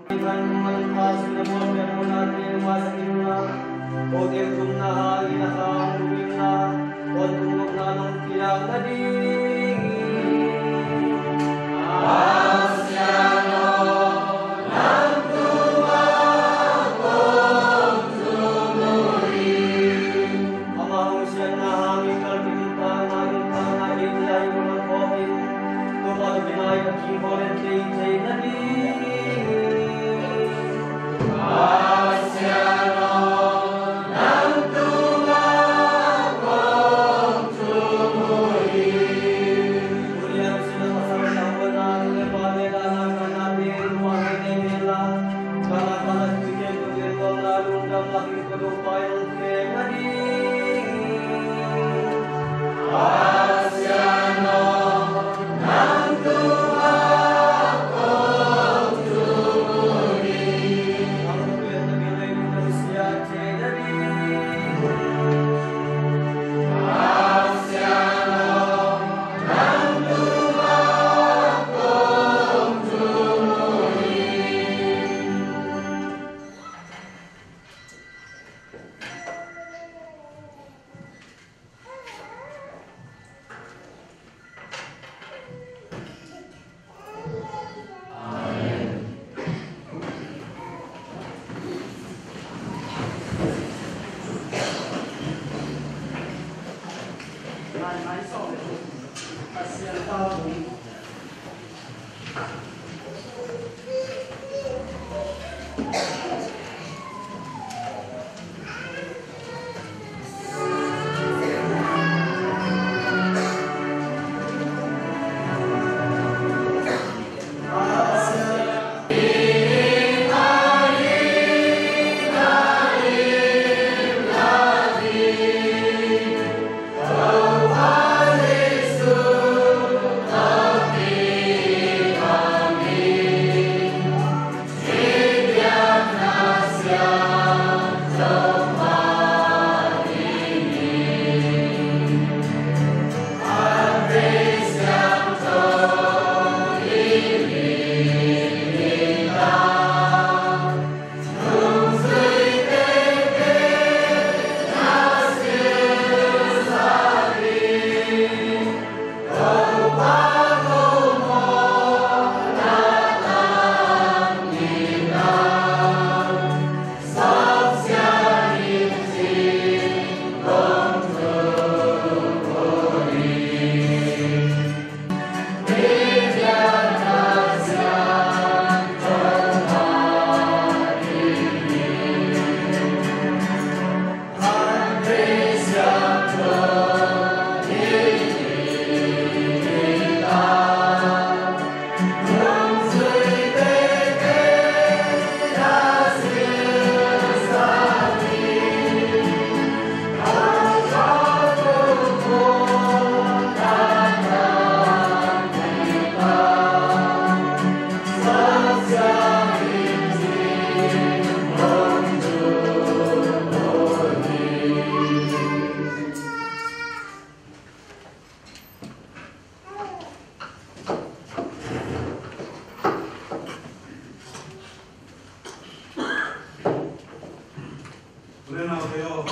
Ule naute aw,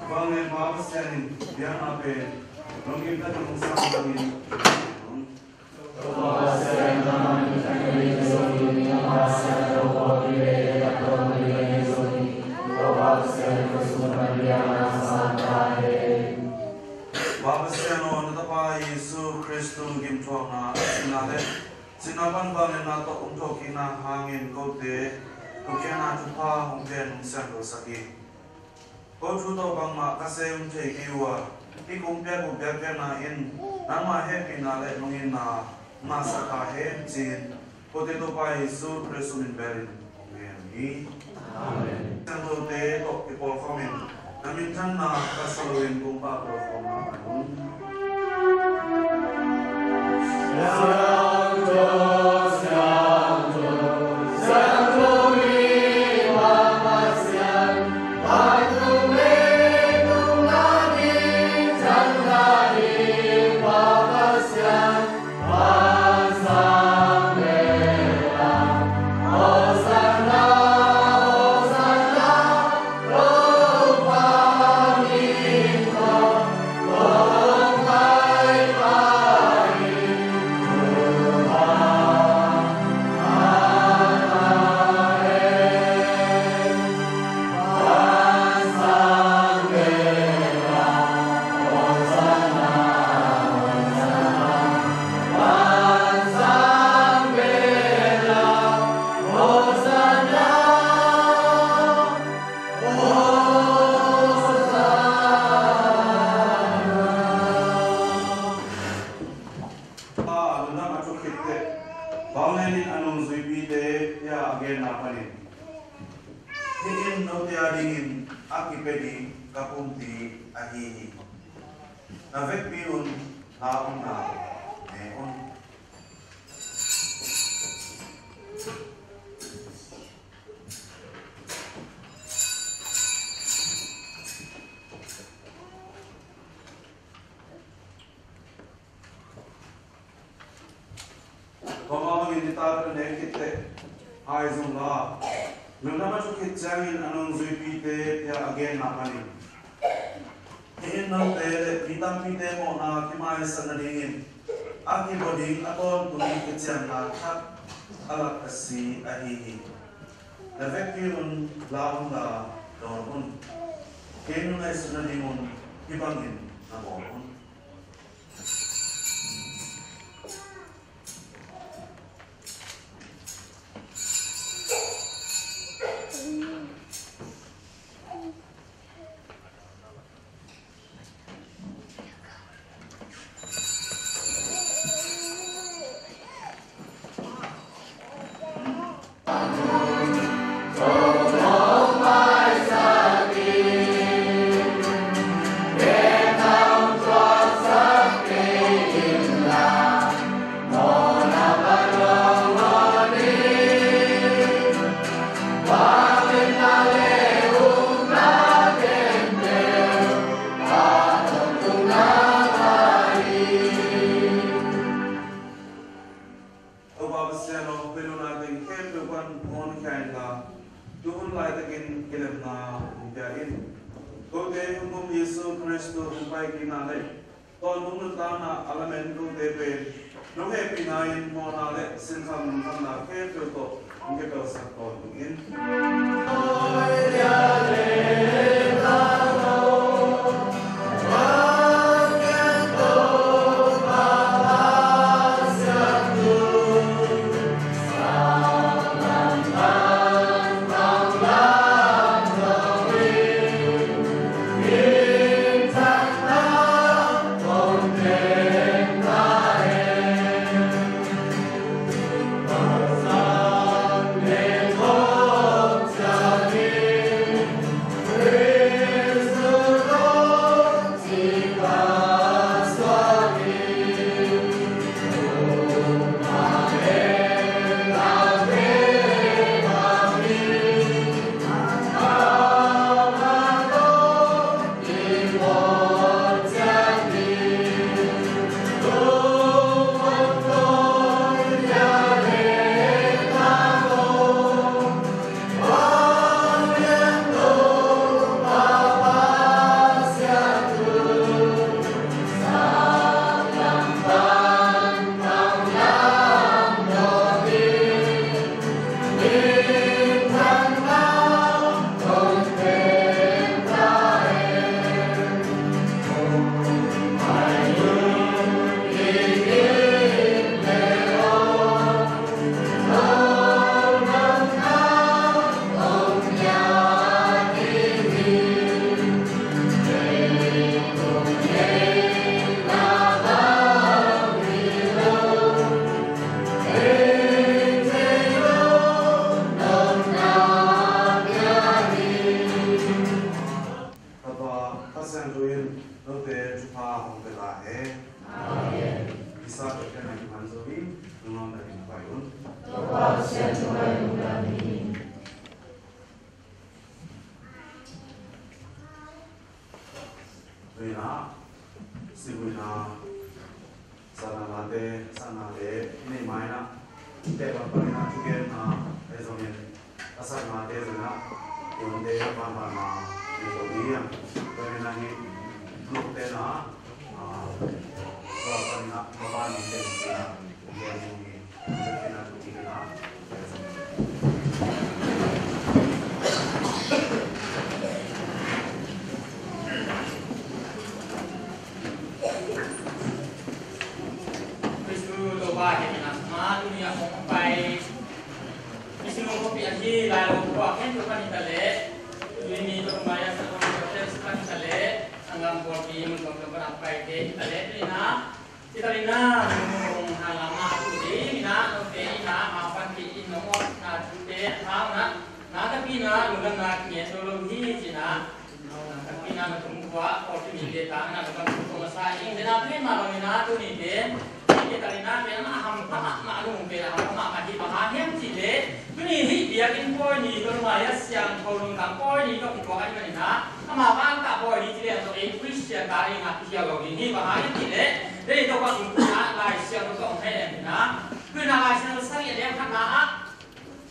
vanglianpa Pasian in biakna pen lunggim takin hong sang hangin, Pa Pasian aw, na Tapa Jesu Khristu gimthuakna, a sihna le sihna pan vangliatna tawh hong thawhkikna hangin kote thukhenna thupha hong pia in hong siangthosak hi. Ko thu tawh bangmah ka sem thei kei uh a, hih kong piak uh biakpiakna in nangmah hehpihna le lunginna ngahsak ta hen ci-in kote Topa Jesu Khristu min bel in hong ngen hi. Amen. Siangthote tawh kipawlkhawm in, na minthanna ka sa loin kong pahpawlkhawm a un. Pa, a lungdam a thukhit teh, Baulen in a nungzuipite, tia a genna panin, hih inn note a dingin a kipia ding ka pumpi ahi hi. Na vekpi un, la un la, ne un. Tua mah bangin nitak a nek khit teh, ahi zong la, lungdam a thukhit ciangin a nungzuipite, tia a genna panin, hih inn note le mi tampite mawhna kimaisak nadingin a kibawl ding a tawntung kiciamna khat a lak ka si ahi hi. Na vekpi un, la un la, dawn un. Kei nong ngaihsut nadingun hih bangin na bawl un. Jesu Khrist hong pai kikna le tawntung nuntakna a lamen kote pen nong hehpihna in mawhna le sinkham nuntakna khempeuh tawh hong kipelsak tawntung in. Topa Kha Siangtho in note thupha hong pia ta hen. Amen. Misa toh pen a kipan zo in, lungdam takin pai un. Topa Kha Siangtho in lungdam hi. Tuina, sibuina, satna late, satnate, i neih ma-in ah, i tek lam panin ah thugenna, ahi zongin, a satnate zong ah, i omte bangbangna, i ko ding. Tua hi-in ah, nokte na, ah, tua panin ah, tua panin ah, Khristu Topa hehpihna sungah tuni a hong pai misiangtho khuapi ahi Lailo khua khempeuh pan hi ta leh, tuni ni Jeremiah Sangam Church pan hi ta leh, sanggam pawlpi mun tuamtuam pan a paite hi ta leh, tuni-in ah Hi ta leh, nung hang lam ah tu ding in ah, note in ah, mangpan kik in, nong awkna thute a thau in ah, na takpi in ah lungdamna kingen zo lo hi ci-in ah, na takpi in ah na tung khua pawlpi mite tang in ah lungdam tung khua masa ing. Dena pen mah bangin ah tuni pen hi ta leh, na pen a hampha mahmah, a lung pen a hampha mahmah hi. Bang hang hiam cih leh, tuni hih biakinn pawi ni, Jeremiah Siangtho lungtang pawi ni tawh kituak ahih manin ah, amah vantah pawi ni ci leng tawh ei Khristian ta ding ah kikhial lo ding hi. Bang hang hiam cih leh, Dei tawh bang in ah Lai Siangtho tawh hong hei leng in ah, tu in ah Lai Siangtho sagih a lian khatna ah,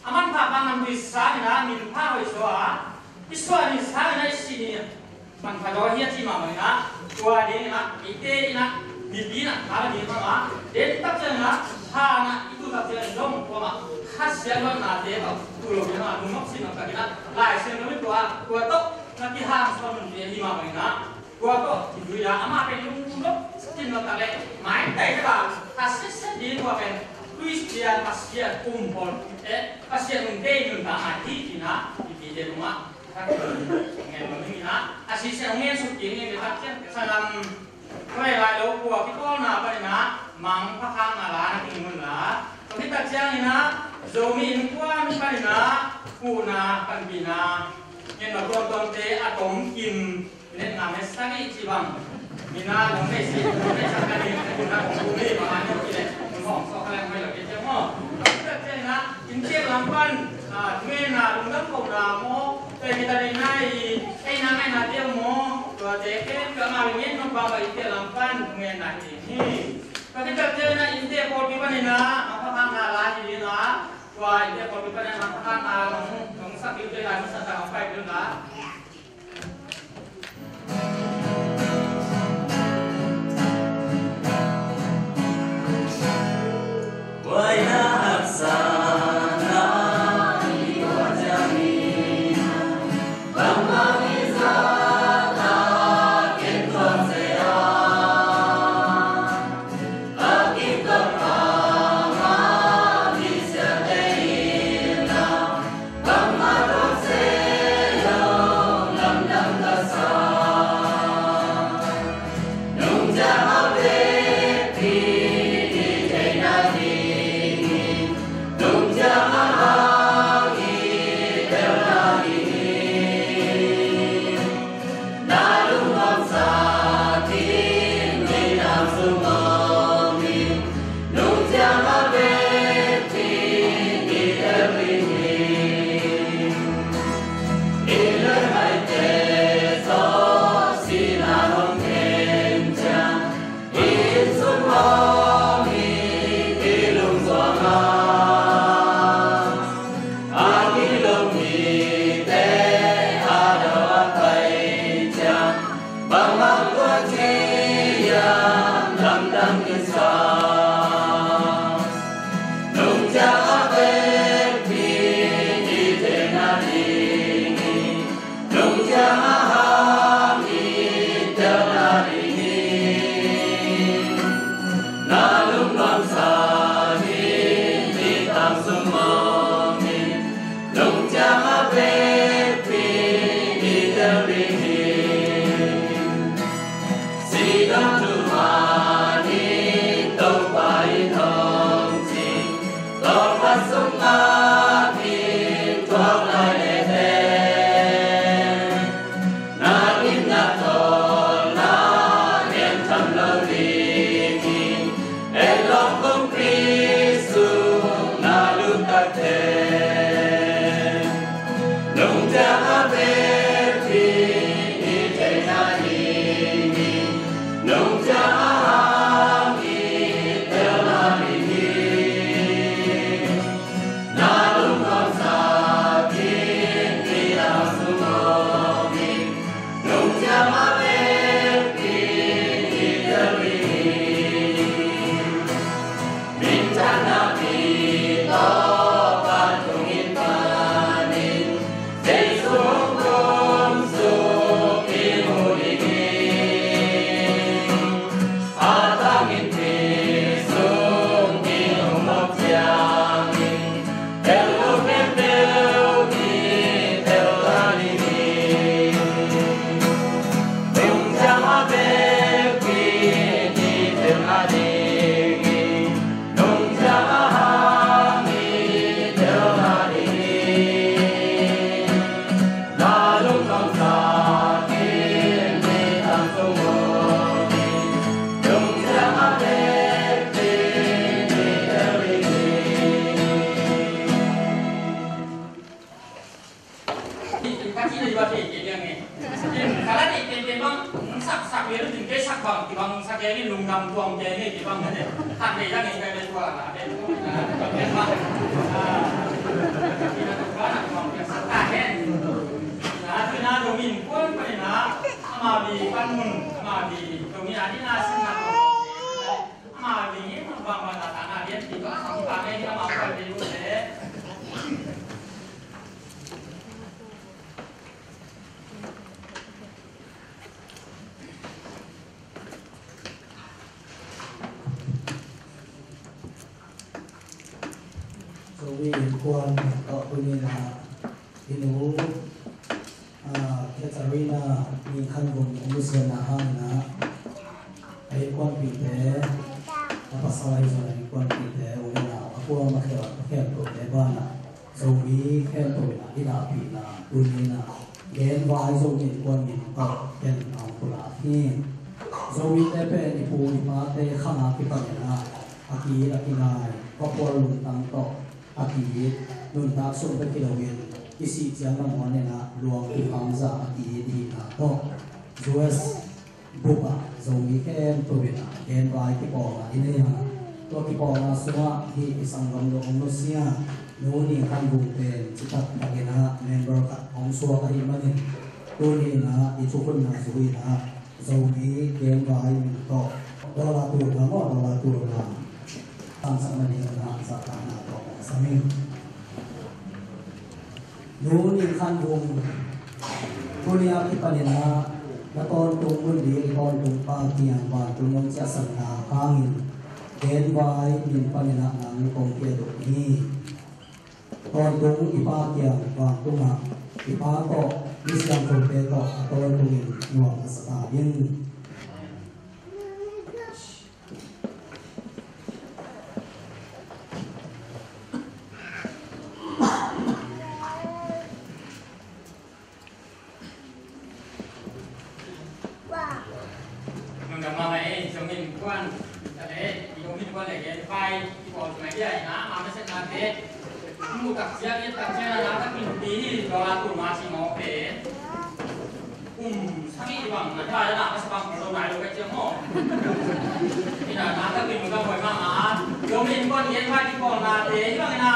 a manpha bang a nui sangin ah min pha hoih zaw a, i suah ni sangin ah i sih ni manpha zaw hi a ci mah bangin ah, tua dingin ah eite in ah mipi in ah tha la ding bang a, den tak ciangin ah, tha in ah i tu tak ciangin zong kuamah khasiatluatnate tawh tu lo ding a, lungnuam sin lo takin ah Lai Siangtho in tua, tua tawh na kihangsawn nunpih ahi mah bangin ah, tua tawh kizui a, amah pen lungdam, cin lo tak leh maitai tak a, a siasia ding tua pen Khristian Pasian um pawl, eh, Pasian umte in nuntakna hi ci-in ah mipite tungah ka ngen lo hi in ah, a siasia ngen suk ding in tak ciang, sanggam, tua hi lai lo, kua kitawlna panin ah mangpha khakna la na kingin un la, tua khit tak ciangin ah Zomi Innkuan panin ah huhna panpihna ngen lo tuamtuamte a tomkim minute nga minute sagih cih bang, minute nong nei si, nong nei sa ka ni, minute kong kum hi bang a ni, kile, nong hong sawh ka leng hoih lo kei ciang maw. Tua khit tak ciangin ah, inntek lam pan, ah, thungetna, lungdam kohna maw, tua hi ta ding na hi, ei na ngaihna te maw, tuate khempeuh amah bek ngen nop bang bang inntek lam pan thungetna hi ding hi. Tua khit tak ciangin ah, inntek pawlpi panin ah, mangpha khakna la hi ding a, tua inntek pawlpi panin ah, mangpha khakna nong, nong sak ding te la, nong sak ta nong pai ding la. Ka kile ba te ke liang e. Ka la te ke ke bang sak sak le lu tin ke sak bang ti bang sak ke ni lungdam tuang ke ni ti bang ne. Sak le yang e ka le tua la ke. Tua na tuang ke sak ta ke. Na tu na do min kuan pa ni na. Ama bi pan mun ama bi do min a ni na sin na. Ama bi ni bang bang na ta na lian ti bang bang bang ni ama kuan bi lu le. Zomi innkuan tawh tuni-in ah i nu, ah, Catharina Min Khan Vung hong nusiatna hangin ah a innkuanpihte, a pasal ahi zongin a innkuanpihte, u le nau a kuama khempeuhte banah Zomi khempeuh in ah i dahpihna tuni-in ah genvai Zomi innkuan min tawh ken a hong pulak hi. Zomite pen i pu i pate khang a kipanin ah a ki-it a kinai, va phual lungtang tawh a ki-it, nuntak sung bek hi loin i sih ciang nangawn in ah luang kikham zah a ki-it ihihna tawh U S bup ah Zomi khempeuh in ah genvai kipawlna i nei a, tua kipawlna sungah hih i sanggam dong hong nusia Nu Ning Khan Vung pen citak takin ah member khat hong suak ahih manin tuni-in ah i thukhunna zui-in ah Zomi genvai min tawh dollar tul nga maw, dollar tul nga. Samsak manin ah zahtakna tawh hong sam ing. Nu Ning Khan Vung, tuni a kipanin ah na tawntung mun ding, tawntung Pa kiang vantung nong ciahsanna hangin genvai min panin ah nang kong piak uh hi. Tawntung i Pa kiang vantungah i Pa tawh, mi siangthote tawh a tawntungin nuam a sa ta in. Tua leh gen pai i pawl ci mai dia ina, a message nate mu tak ciang i tak ciang na tak in pi hi. Tua la tu ma ci mawk pen kum sagih bang na hi lai na, ka sa bang zo nai lo ka ciang maw. Ina na tak in ka hoi mama. Zomi in kon gen pai i pawl nate hi bang ina,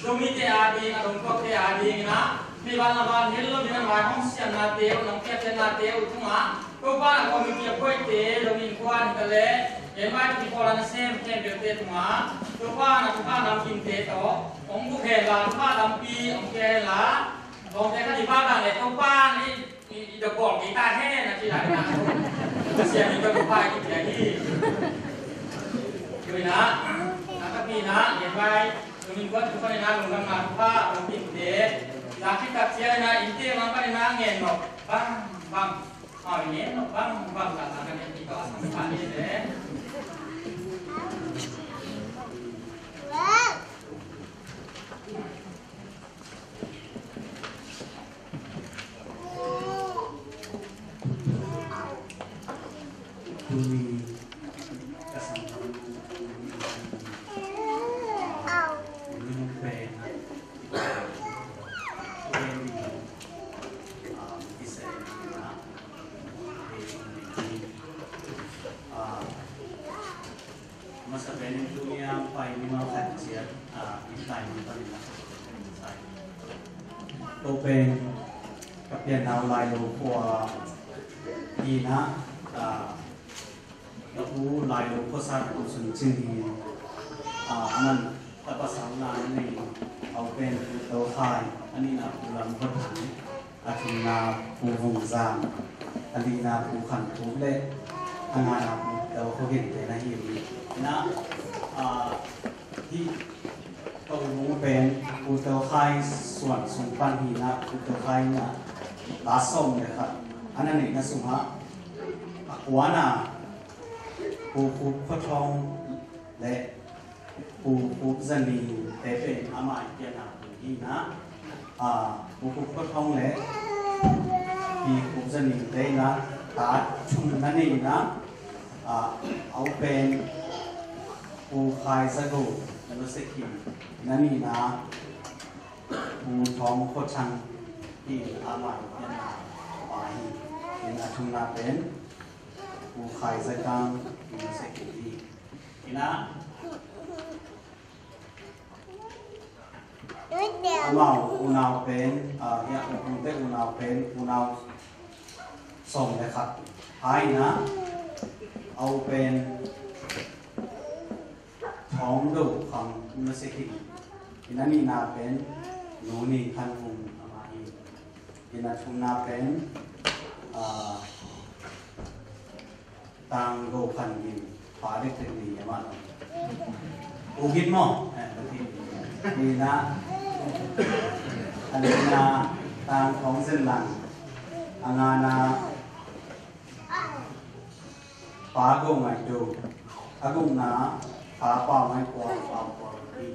Zomite a ding, a dongtuakte a ding ina, mi van a van hil lo ding a, mai hong siamnate uh, nong piaknate uh tungah Topa na kong mi piak hoihte, lo min kuan ka leh, en vai ki pawl a na sem khempeuhte tungah Topa na Topa nam kimte tawh hong buk hen la, Topa lampi hong pia hen la, hong pia kha i pa dan leh Topa na i, i, i dok bawl kei ta hen na ci lai na. Siam in ka Topa i kipia hi. Tua ina, na ka pi na, en vai, lo min kuan Topa na lungdam na Topa hong kimte. Za khit tak ciang ina, innte mang pan ina ngen lo. Bang, bang. Aw, i ngen lo bang bang ka ta ka ngen ki ka sa ka ni le. Tuni ka sang tuni, tuni pen Masa pen in tuni a pai ni mau khat ciat, ah, in tai ni pan in a. Tua pen ka pian nau lai lo khua hi na, ah, ka pu lai lo khua sa ka pu Sun Cin hi, ah, a man ka pasal na nei, au pen Pu To Khai, a nihna Pu Lam Khua Thang, a thumna Pu Vung Zang, a lina Pu Khan Thup le a ngana Pu To Khua Gin te na hi uh hi. Na, ah, hih ka u Vung pen Pu To Khai suan sung pan hi na, Pu To Khai na ta sawm le khat a na neihna sungah a kuana Pu Khup Khua Thawng le Pu Khup Za Ning te pen amah i pianna pu hi na, ah, Pu Khup Khua Thawng le Pi Khup Za Ning te na ta thum na nei na, ah, au pen Pu Khai Za Go na lo se khin na ni na, Pu Thawng Khua Thang hi amah i pianna pa hi. In a thumna pen Pu Khai Za Kang na lo se khin hi. Ina, amau unau pen, ah, ya, u Pungte unau pen, unau sawm le khat. Hai na, au pen, Thawng Do Khang na se khin. Ina nihna pen, Nu Ni Khan Hum amah hi. Ina thumna pen, ah, Tang Go Khan Gin, pa dek tek ni a mah lo. U Gin maw? Eh, U Gin. Ni na, a lina Tang Thawng Zen Lang, a ngana Pa Go Ngai Do, a gukna Pa Pau Ngai Kua, Pau Kua Pi.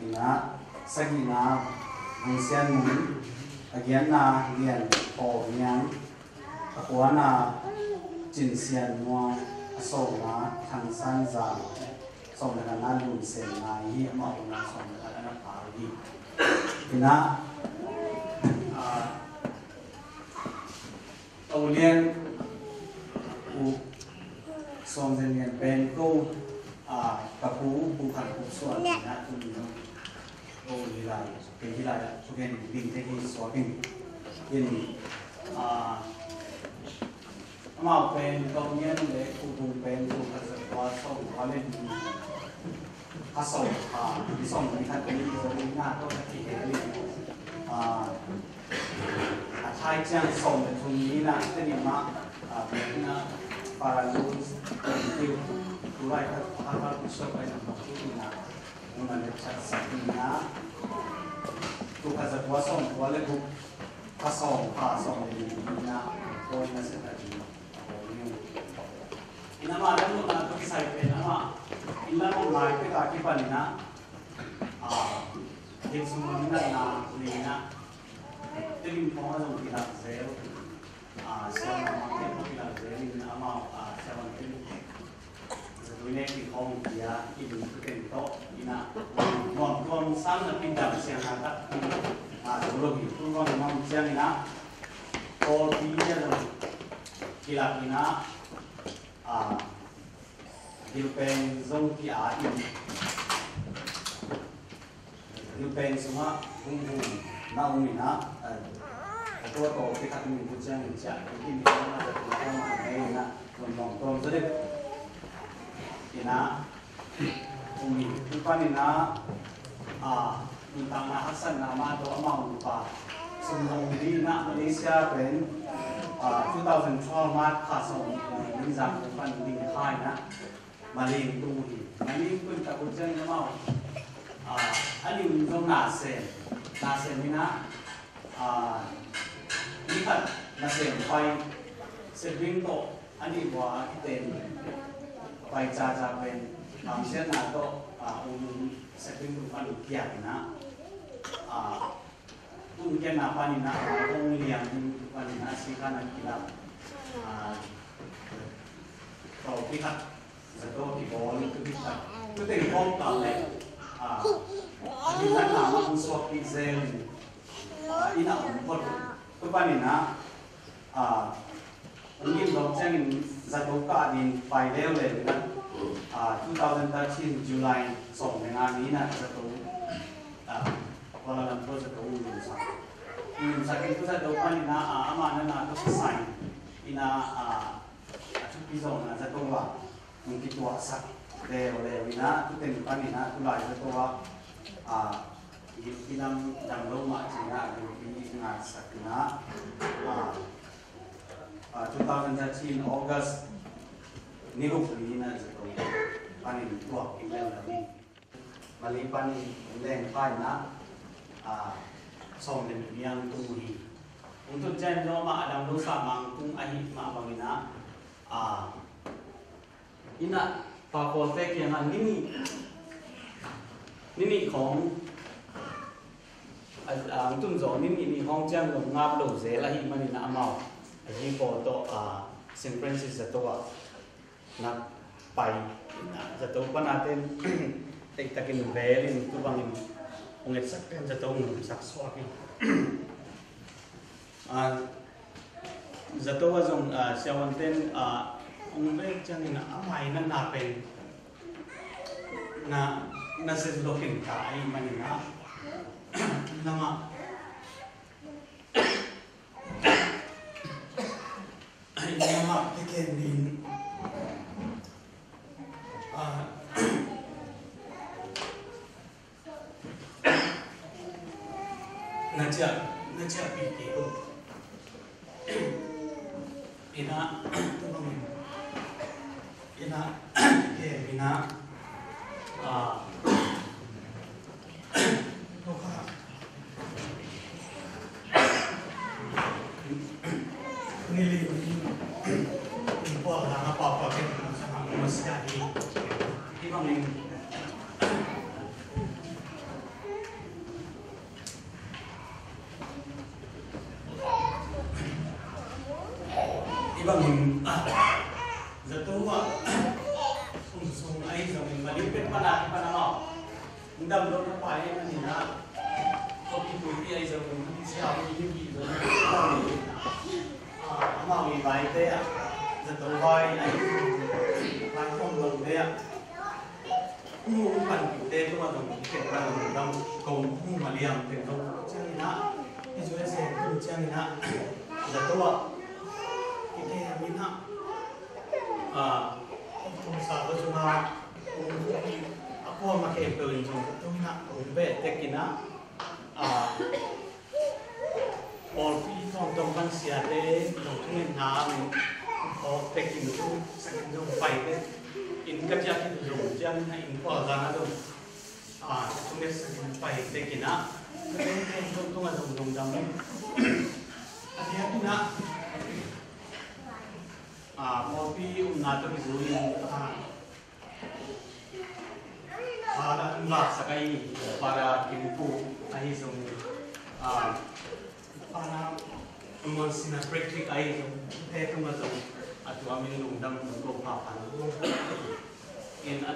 Ina sagihna Vung Sian Mun, a giatna Lian Paw Niang, a kuana Cin Sian Muang, a sawmna Thang San Zang, sawm le khatna Lun Sen Ngai hi, amah unau sawm le khat a na pau hi. Ina, ah, To Lian, U Suang Zen Lian pen ko, ah, ka pu, Pu Khan Khup Suan, na tu ni no. Ko hi lai, kei hi lai, tu ken ding te hi suak in. In, ah, amau pen, To Lian le, Pu Tung pen, Pu Khan Khup Suan, Suang Khup le, Kha sawm kha, i sawm ni khat ni i zo ni na tawh ka ti he ni. Ah, a thai ciang sawm le thum ni na te ni ma, ah, ni na para lu ti tu lai ka ha ha ku so kai na ma tu ni na. Una le chat sa ni na. Tu ka za kwa sawm kwa le ku ka sawm kha sawm le ni na. Ko na se ta ni. Ina mah lam nopna tawh kisai pen amah inn lam hong ngai pek a kipan ina, ah, hih sung lam ina na nei ina, Tedim khawng a zong kilak zel, ah, siamah mah te khawng kilak zel in amau, ah, siamah te Nek i khawng kia i lungteng tawh ina nuam tuam sang na pindam siang a tak i a zo lo hi. Tung bang i ngam ciang ina pawlpi a zong kilak ina a dilpeng zong kia in Niu pen sungah hunghun na um inah, a tua tawh kikhat min tu ciangin ciah kikimi na zatu tawmah nei inah, nunmawng tawm zaw deuh inah um hi. Tu pan inah, a, nuntakna haksatna mah tawh amau nupa sumdong dih inah Malaysia pen, a, two thousand twelve March kha sawm nih ni zang tu pan ding kha inah Maleng tung uh hi. Maleng tung tak uh ciang amau, a, a lim zong nasem, nasem inah, a, ni khat nasem pai, sepding tawh a nih vua a kiten pai caca pen kamsiatna tawh, a, um sepding tung pan uh kiak inah, a, tung kiatna pan inah, a, hong liang tung pan inah sikhan a kilak, a, tawh kikhat zato kibawl tu hi ta. Tu teng kawmkal le, a, a dinatna mah hong suak kik zel in, a, inah hong phot uh. Tu pan inah, a, hong gimdawk ciangin zato kah ding pai leuleu inah, a, two thousand thirteen July sawm le nga ni inah zato, a, Kuala Lumpur zato hong lumsak. Hong lumsak in tu zato pan inah, a, amah na na tawh kisai inah, a, a thupi zawhna zato ah hong kituahsak leuleu inah, tu teng pan inah tu lai zato ah, a, gilpi lam dang lo mah ci inah gilpi ngaihsak inah, a, a, two thousand thirteen August ni guk ni inah zato pan in tuak in leuleu ni. Mali pan in leng kha inah, a, sawm le nih ni a tung uh hi. Hong tun ciang zong amah a dang lo sah mang tung ahih mah bang inah, a, inah pa pawlte kiangah ni nih, ni nih khawng, a, a, hong tun zawh ni nih ni khawng ciang zong ngap lo zel ahih man inah amau a zi pawl tawh, a, Saint Francis zato ah na pai inah zato pan a ten teitakin vel in tu bangin hong etsak pen zato hong lumsak suak hi. A, zato a zong, a, siavuanten, a, hong vel ciangin a mainatna pen na, na zen lokin ta ahih man inah lamah Ai, nangmah keken ding. Ah, na ciah, na ciah pi kei ko. Ina, ina, ken ina. Ah, I bangin, ah, zato ah, sung sung ai zongin, mali pet mana, mana mau. Ndam lo na pai na ni na. Ko ki pui ti ai zo ko ni sia ni ni ki zo. Ah, amau i vai te ah. Zato vai ai. Vai kom lo te ah. Mu pan ki te to ma dong ki ke pan dong dam ko mu ma liam te dong. Ciang ina. I zo se kun ciang ina. Zato ah. Ki ke mi na. Ah, ko sa ko zo ma. A kuama khempeuh in zong ka tungin ah hong beh tekin ah, ah, pawlpi tawntawng kan siate zong thungetna ah hong awk tekin thu sakin zong pai te in ka ciah khit zong ciangin ah in kual zang ah zong, ah, thunget sakin pai tekin ah ka tungteng zong tungah zong zong dam in a diakin ah, ah, pawlpi umna tawh kizui in, ah, Para an vaksak ahi, para kimpu ahi zong, ah, para muan sina practic ahi zong, te tunga zong, a tua min lungdam ko pa pan. In a,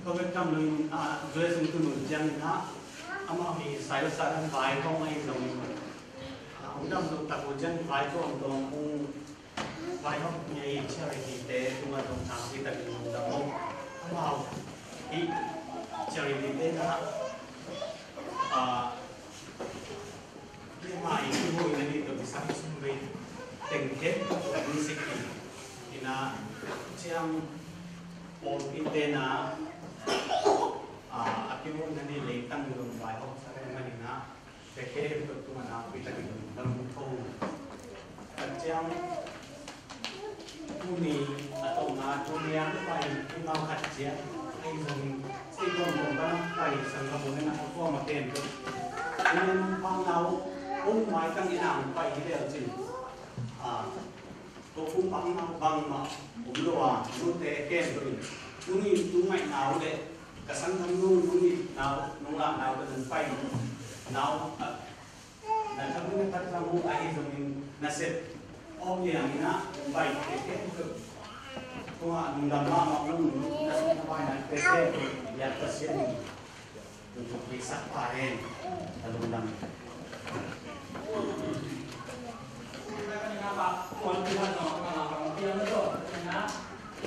Covid tam lo in, ah, U S in tun un ciangin ah, amah hi Silas ah vaihawm ahi zongin, ah, hong dam lo tak uh ciangin vai tuamtuam hong vaihawm hi a, charity te tungah zong nakpi takin hong dam lo. Amau hi charity te na, ah, Myanmar i kimu in a nih tawh kisai sum vei teng khempeuh in sik in, in a ciang pawlpi te na, a, a kimu in a nih leitang lungvai hawk sak in manin a, te khempeuh tungah nakpi takin lungdam tho. Tua ciang tuni a tawpna tuni a ka pai hi mau khat ciang ahi zongin, state tuamtuam pan a pai sanggamnu in a kuamah ken tu. Tuni a pau nau hong maitang in a hong pai hi leu cin, a, ko pumpak nau bangmah om lo a, nute ken tu in. Tuni tu ngaih nau le ka sanggamnu nung it nau, nung lah nau ka nung pai nau, a, Na thabu na that thabu ahi zongin na sep awk liang in a bai tete. Tua lungdam mahmah lo, na sep na bai na tete. Yak Pasian in tung tuk pi sak pa hen. Na lungdam.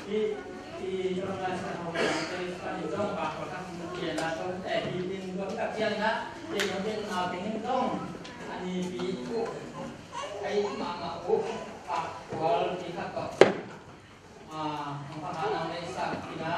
I, i, i, zong lai sa hau, i, i, zong pa ko tak, i, na zong, eh, i, i, zong tak, i, na, i, zong, i, na, i, zong, ani, i, u, ai, ma, ma, u, pa, kual, i, ka, ko. Ah, ang pa, na, na, sa, i, na.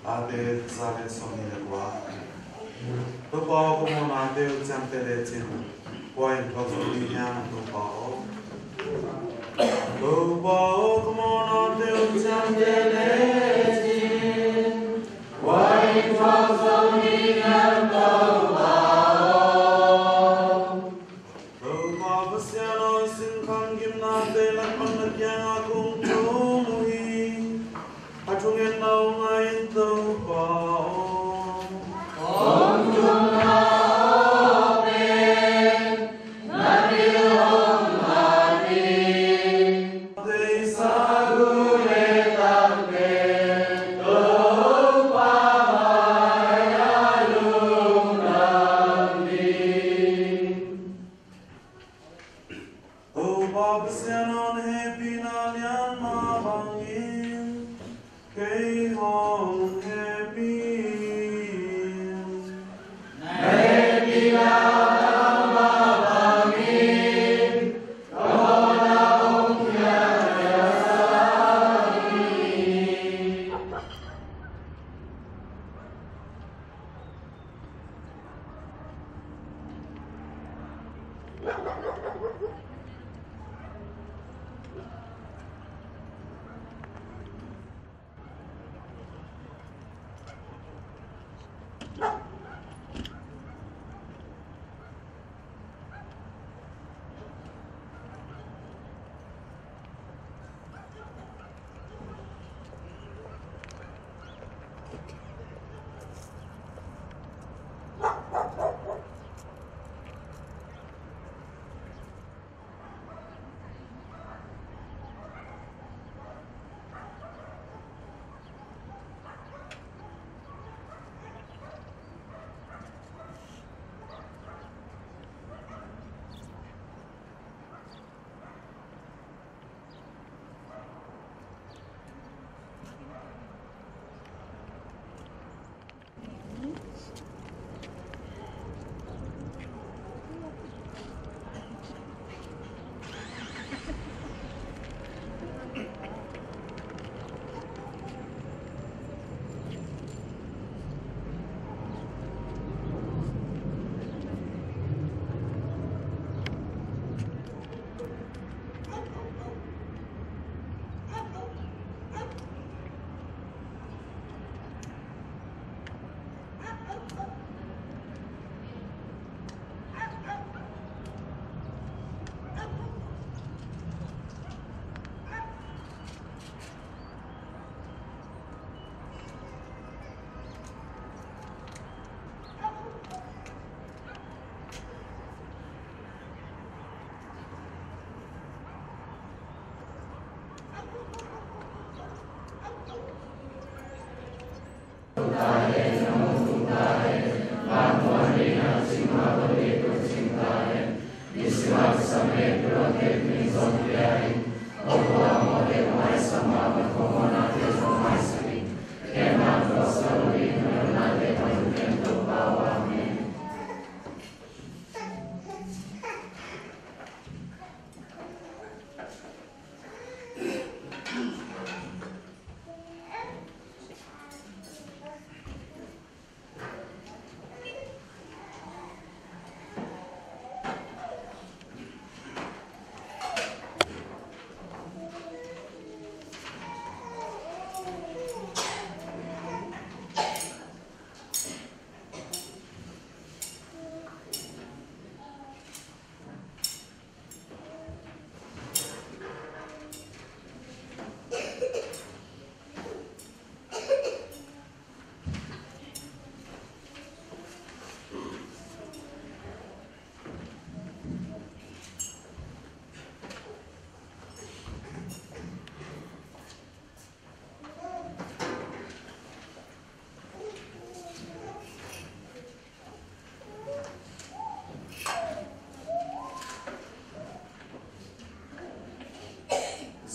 Late za le sawmnih le kua. Topa aw, ka mawhnate uh ciamteh lecin, kua in thuak zo ding hiam, Topa aw? Topa aw, ka mawhnate uh ciamteh lecin, kua in thuak zo ding hiam, Topa aw? Topa Pasian aw, singkhang gimnate lak pan na kiangah kong thum uh hi. A thungetna uh ngai in, Topa aw. Hong thumna aw pen na bil hong mat hi. Theisa gu le tak pen Topa mai-ah lungdam ding. Topa Pasian aw, na hehpihna lian mah bangin kei hong hehpih in. Na hehpihna lian mah bangin ka mawhna hong piangsak in.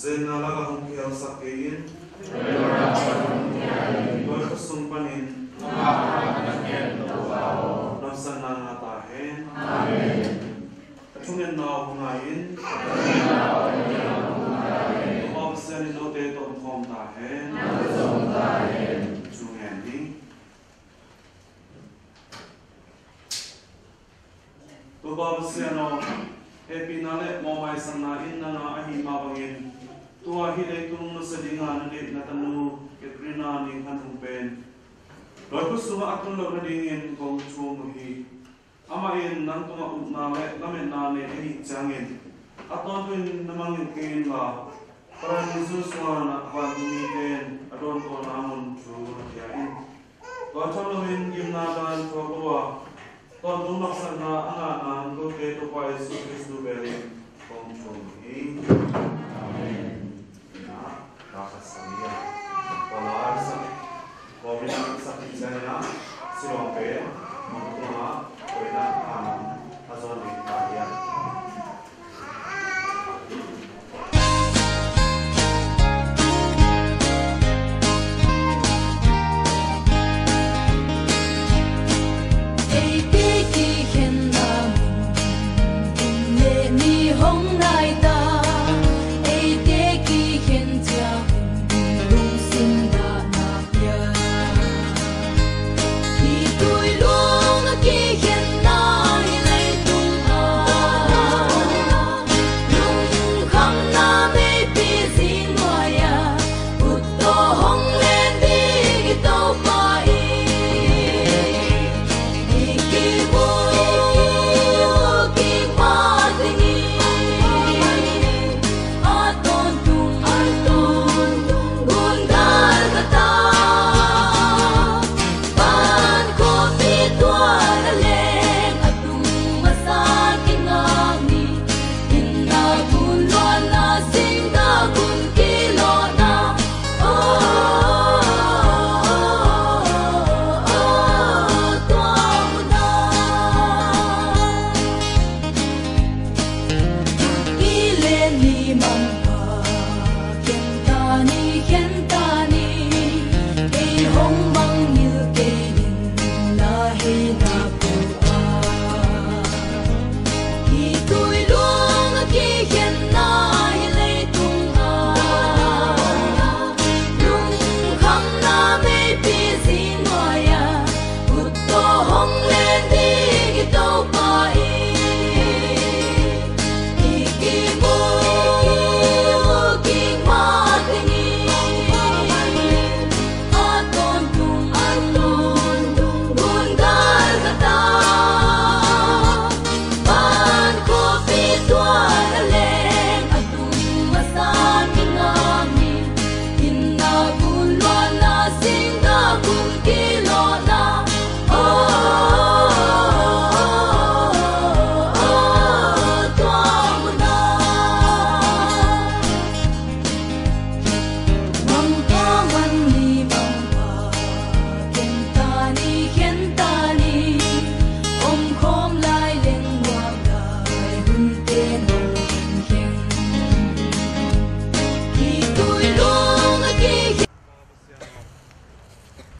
Zen na lak ah hong khialsak kei in. Tua khut sung panin lamsang na ngah ta hen. A thungetna uh ngai in. Topa Pasian in note tawh omkhawm ta hen. Thungen ni. Topa Pasian aw, hehpihna le mawhmaisakna in na na ahih mah bangin, tua hih leitung nusia dinga na deih na tanu Katrina Ning Khan Hung pen dawi kut sungah a tun loh nadingin kong thum uh hi. Amah in nang tungah upna le lametna nei ahih ciangin, a tawntung in na mangngilh kei inla, Paran Jesu sungah na vantung mite in a dawntuahna mun thu na pia in. Tua tham loin gimna dan thuak lo a, tawntung maksakna a ngah nang kote Topa Jesu Khristu bel in kong thum hi. Amen. Ina, ka khat sa mi a, tua lai sa, tua mi na sa pi sa ina, silong pe, mo tu ma, ko ina, a, a zon ni ka ya.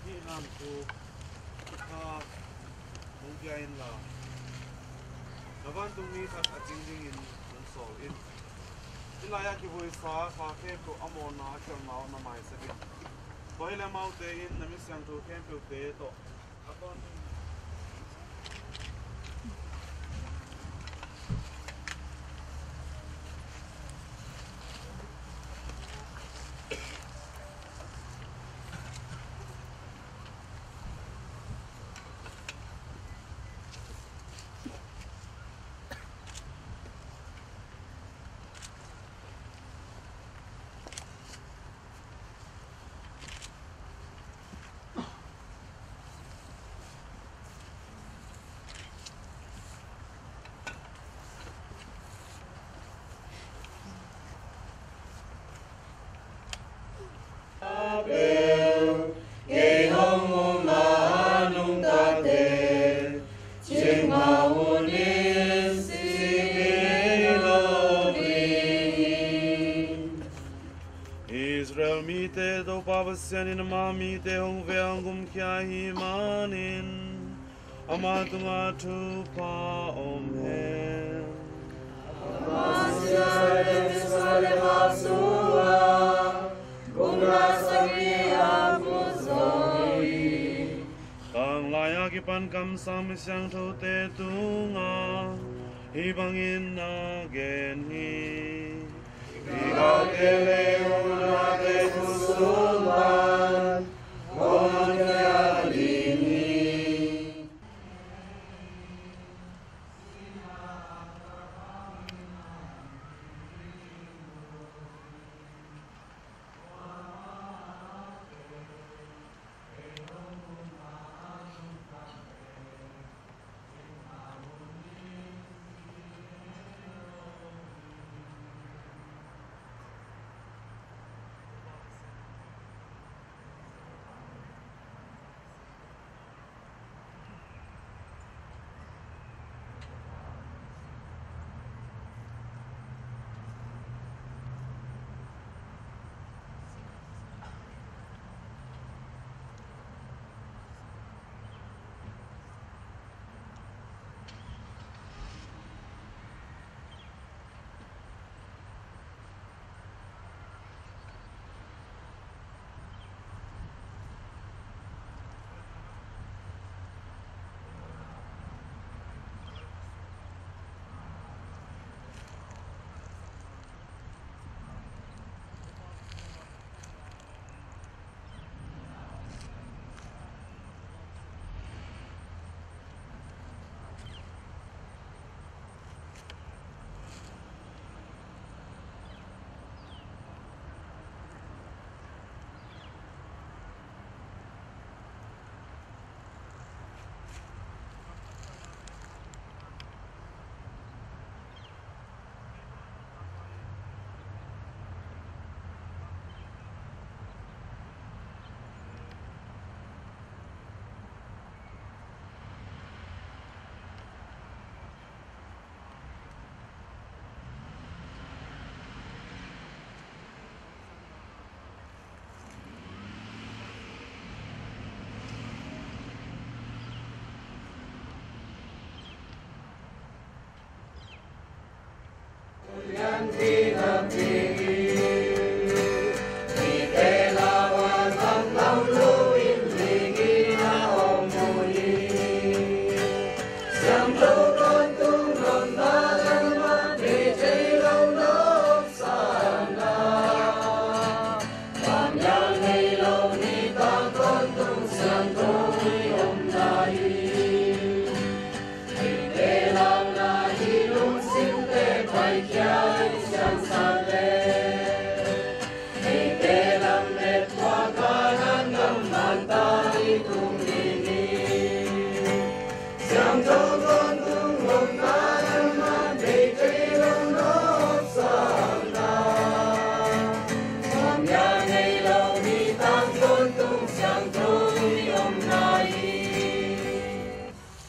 Hih lam thu kha hong pia inla, na vantung mi khat a cing dingin hong sawl in. Hih lai-ah kihuisa kha khempeuh a mawhna a khialhna uh na maisak in. Tua hileh amaute in na mi siangtho khempeuhte tawh a tawntung Israel mite Topa Pasian in ama mite hong veng gumkhia ahih manin ama tungah thupha om hen. Tanglai-a kipan kamsang mi siangthote tungah Hih bangin na gen hi. Hih bangte le unate khusun pan hong kia ding hi.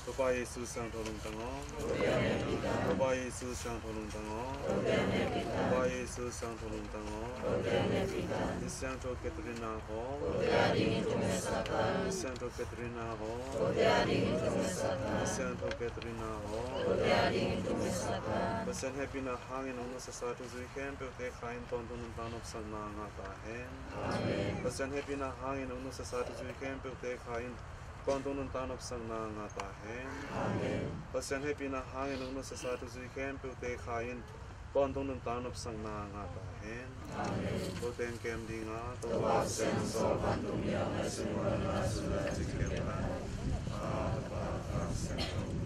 Topa Jesu siangtho lungtang aw. Topa Jesu siangtho lungtang aw. Topa Jesu siangtho lungtang aw. Ni siangtho Katrina aw. Ni siangtho Katrina aw. Ni siangtho Katrina aw. Pasian hehpihna hangin hong nusiasa thuzui khempeuhte kha in tawntung nuntak nopsakna ngah ta hen. Pasian hehpihna hangin hong nusiasa thuzui khempeuhte kha in tawntung nuntak nopsakna ngah ta hen. Pasian hehpihna hangin hong nusiasa thuzui khempeuhte kha in tawntung nuntak nopsakna ngah ta hen. Kote in kem ding a, Topa Pasian, sawl vantung lian a, a sin muan a, a sun a, a cik lian a, a, a, a, a,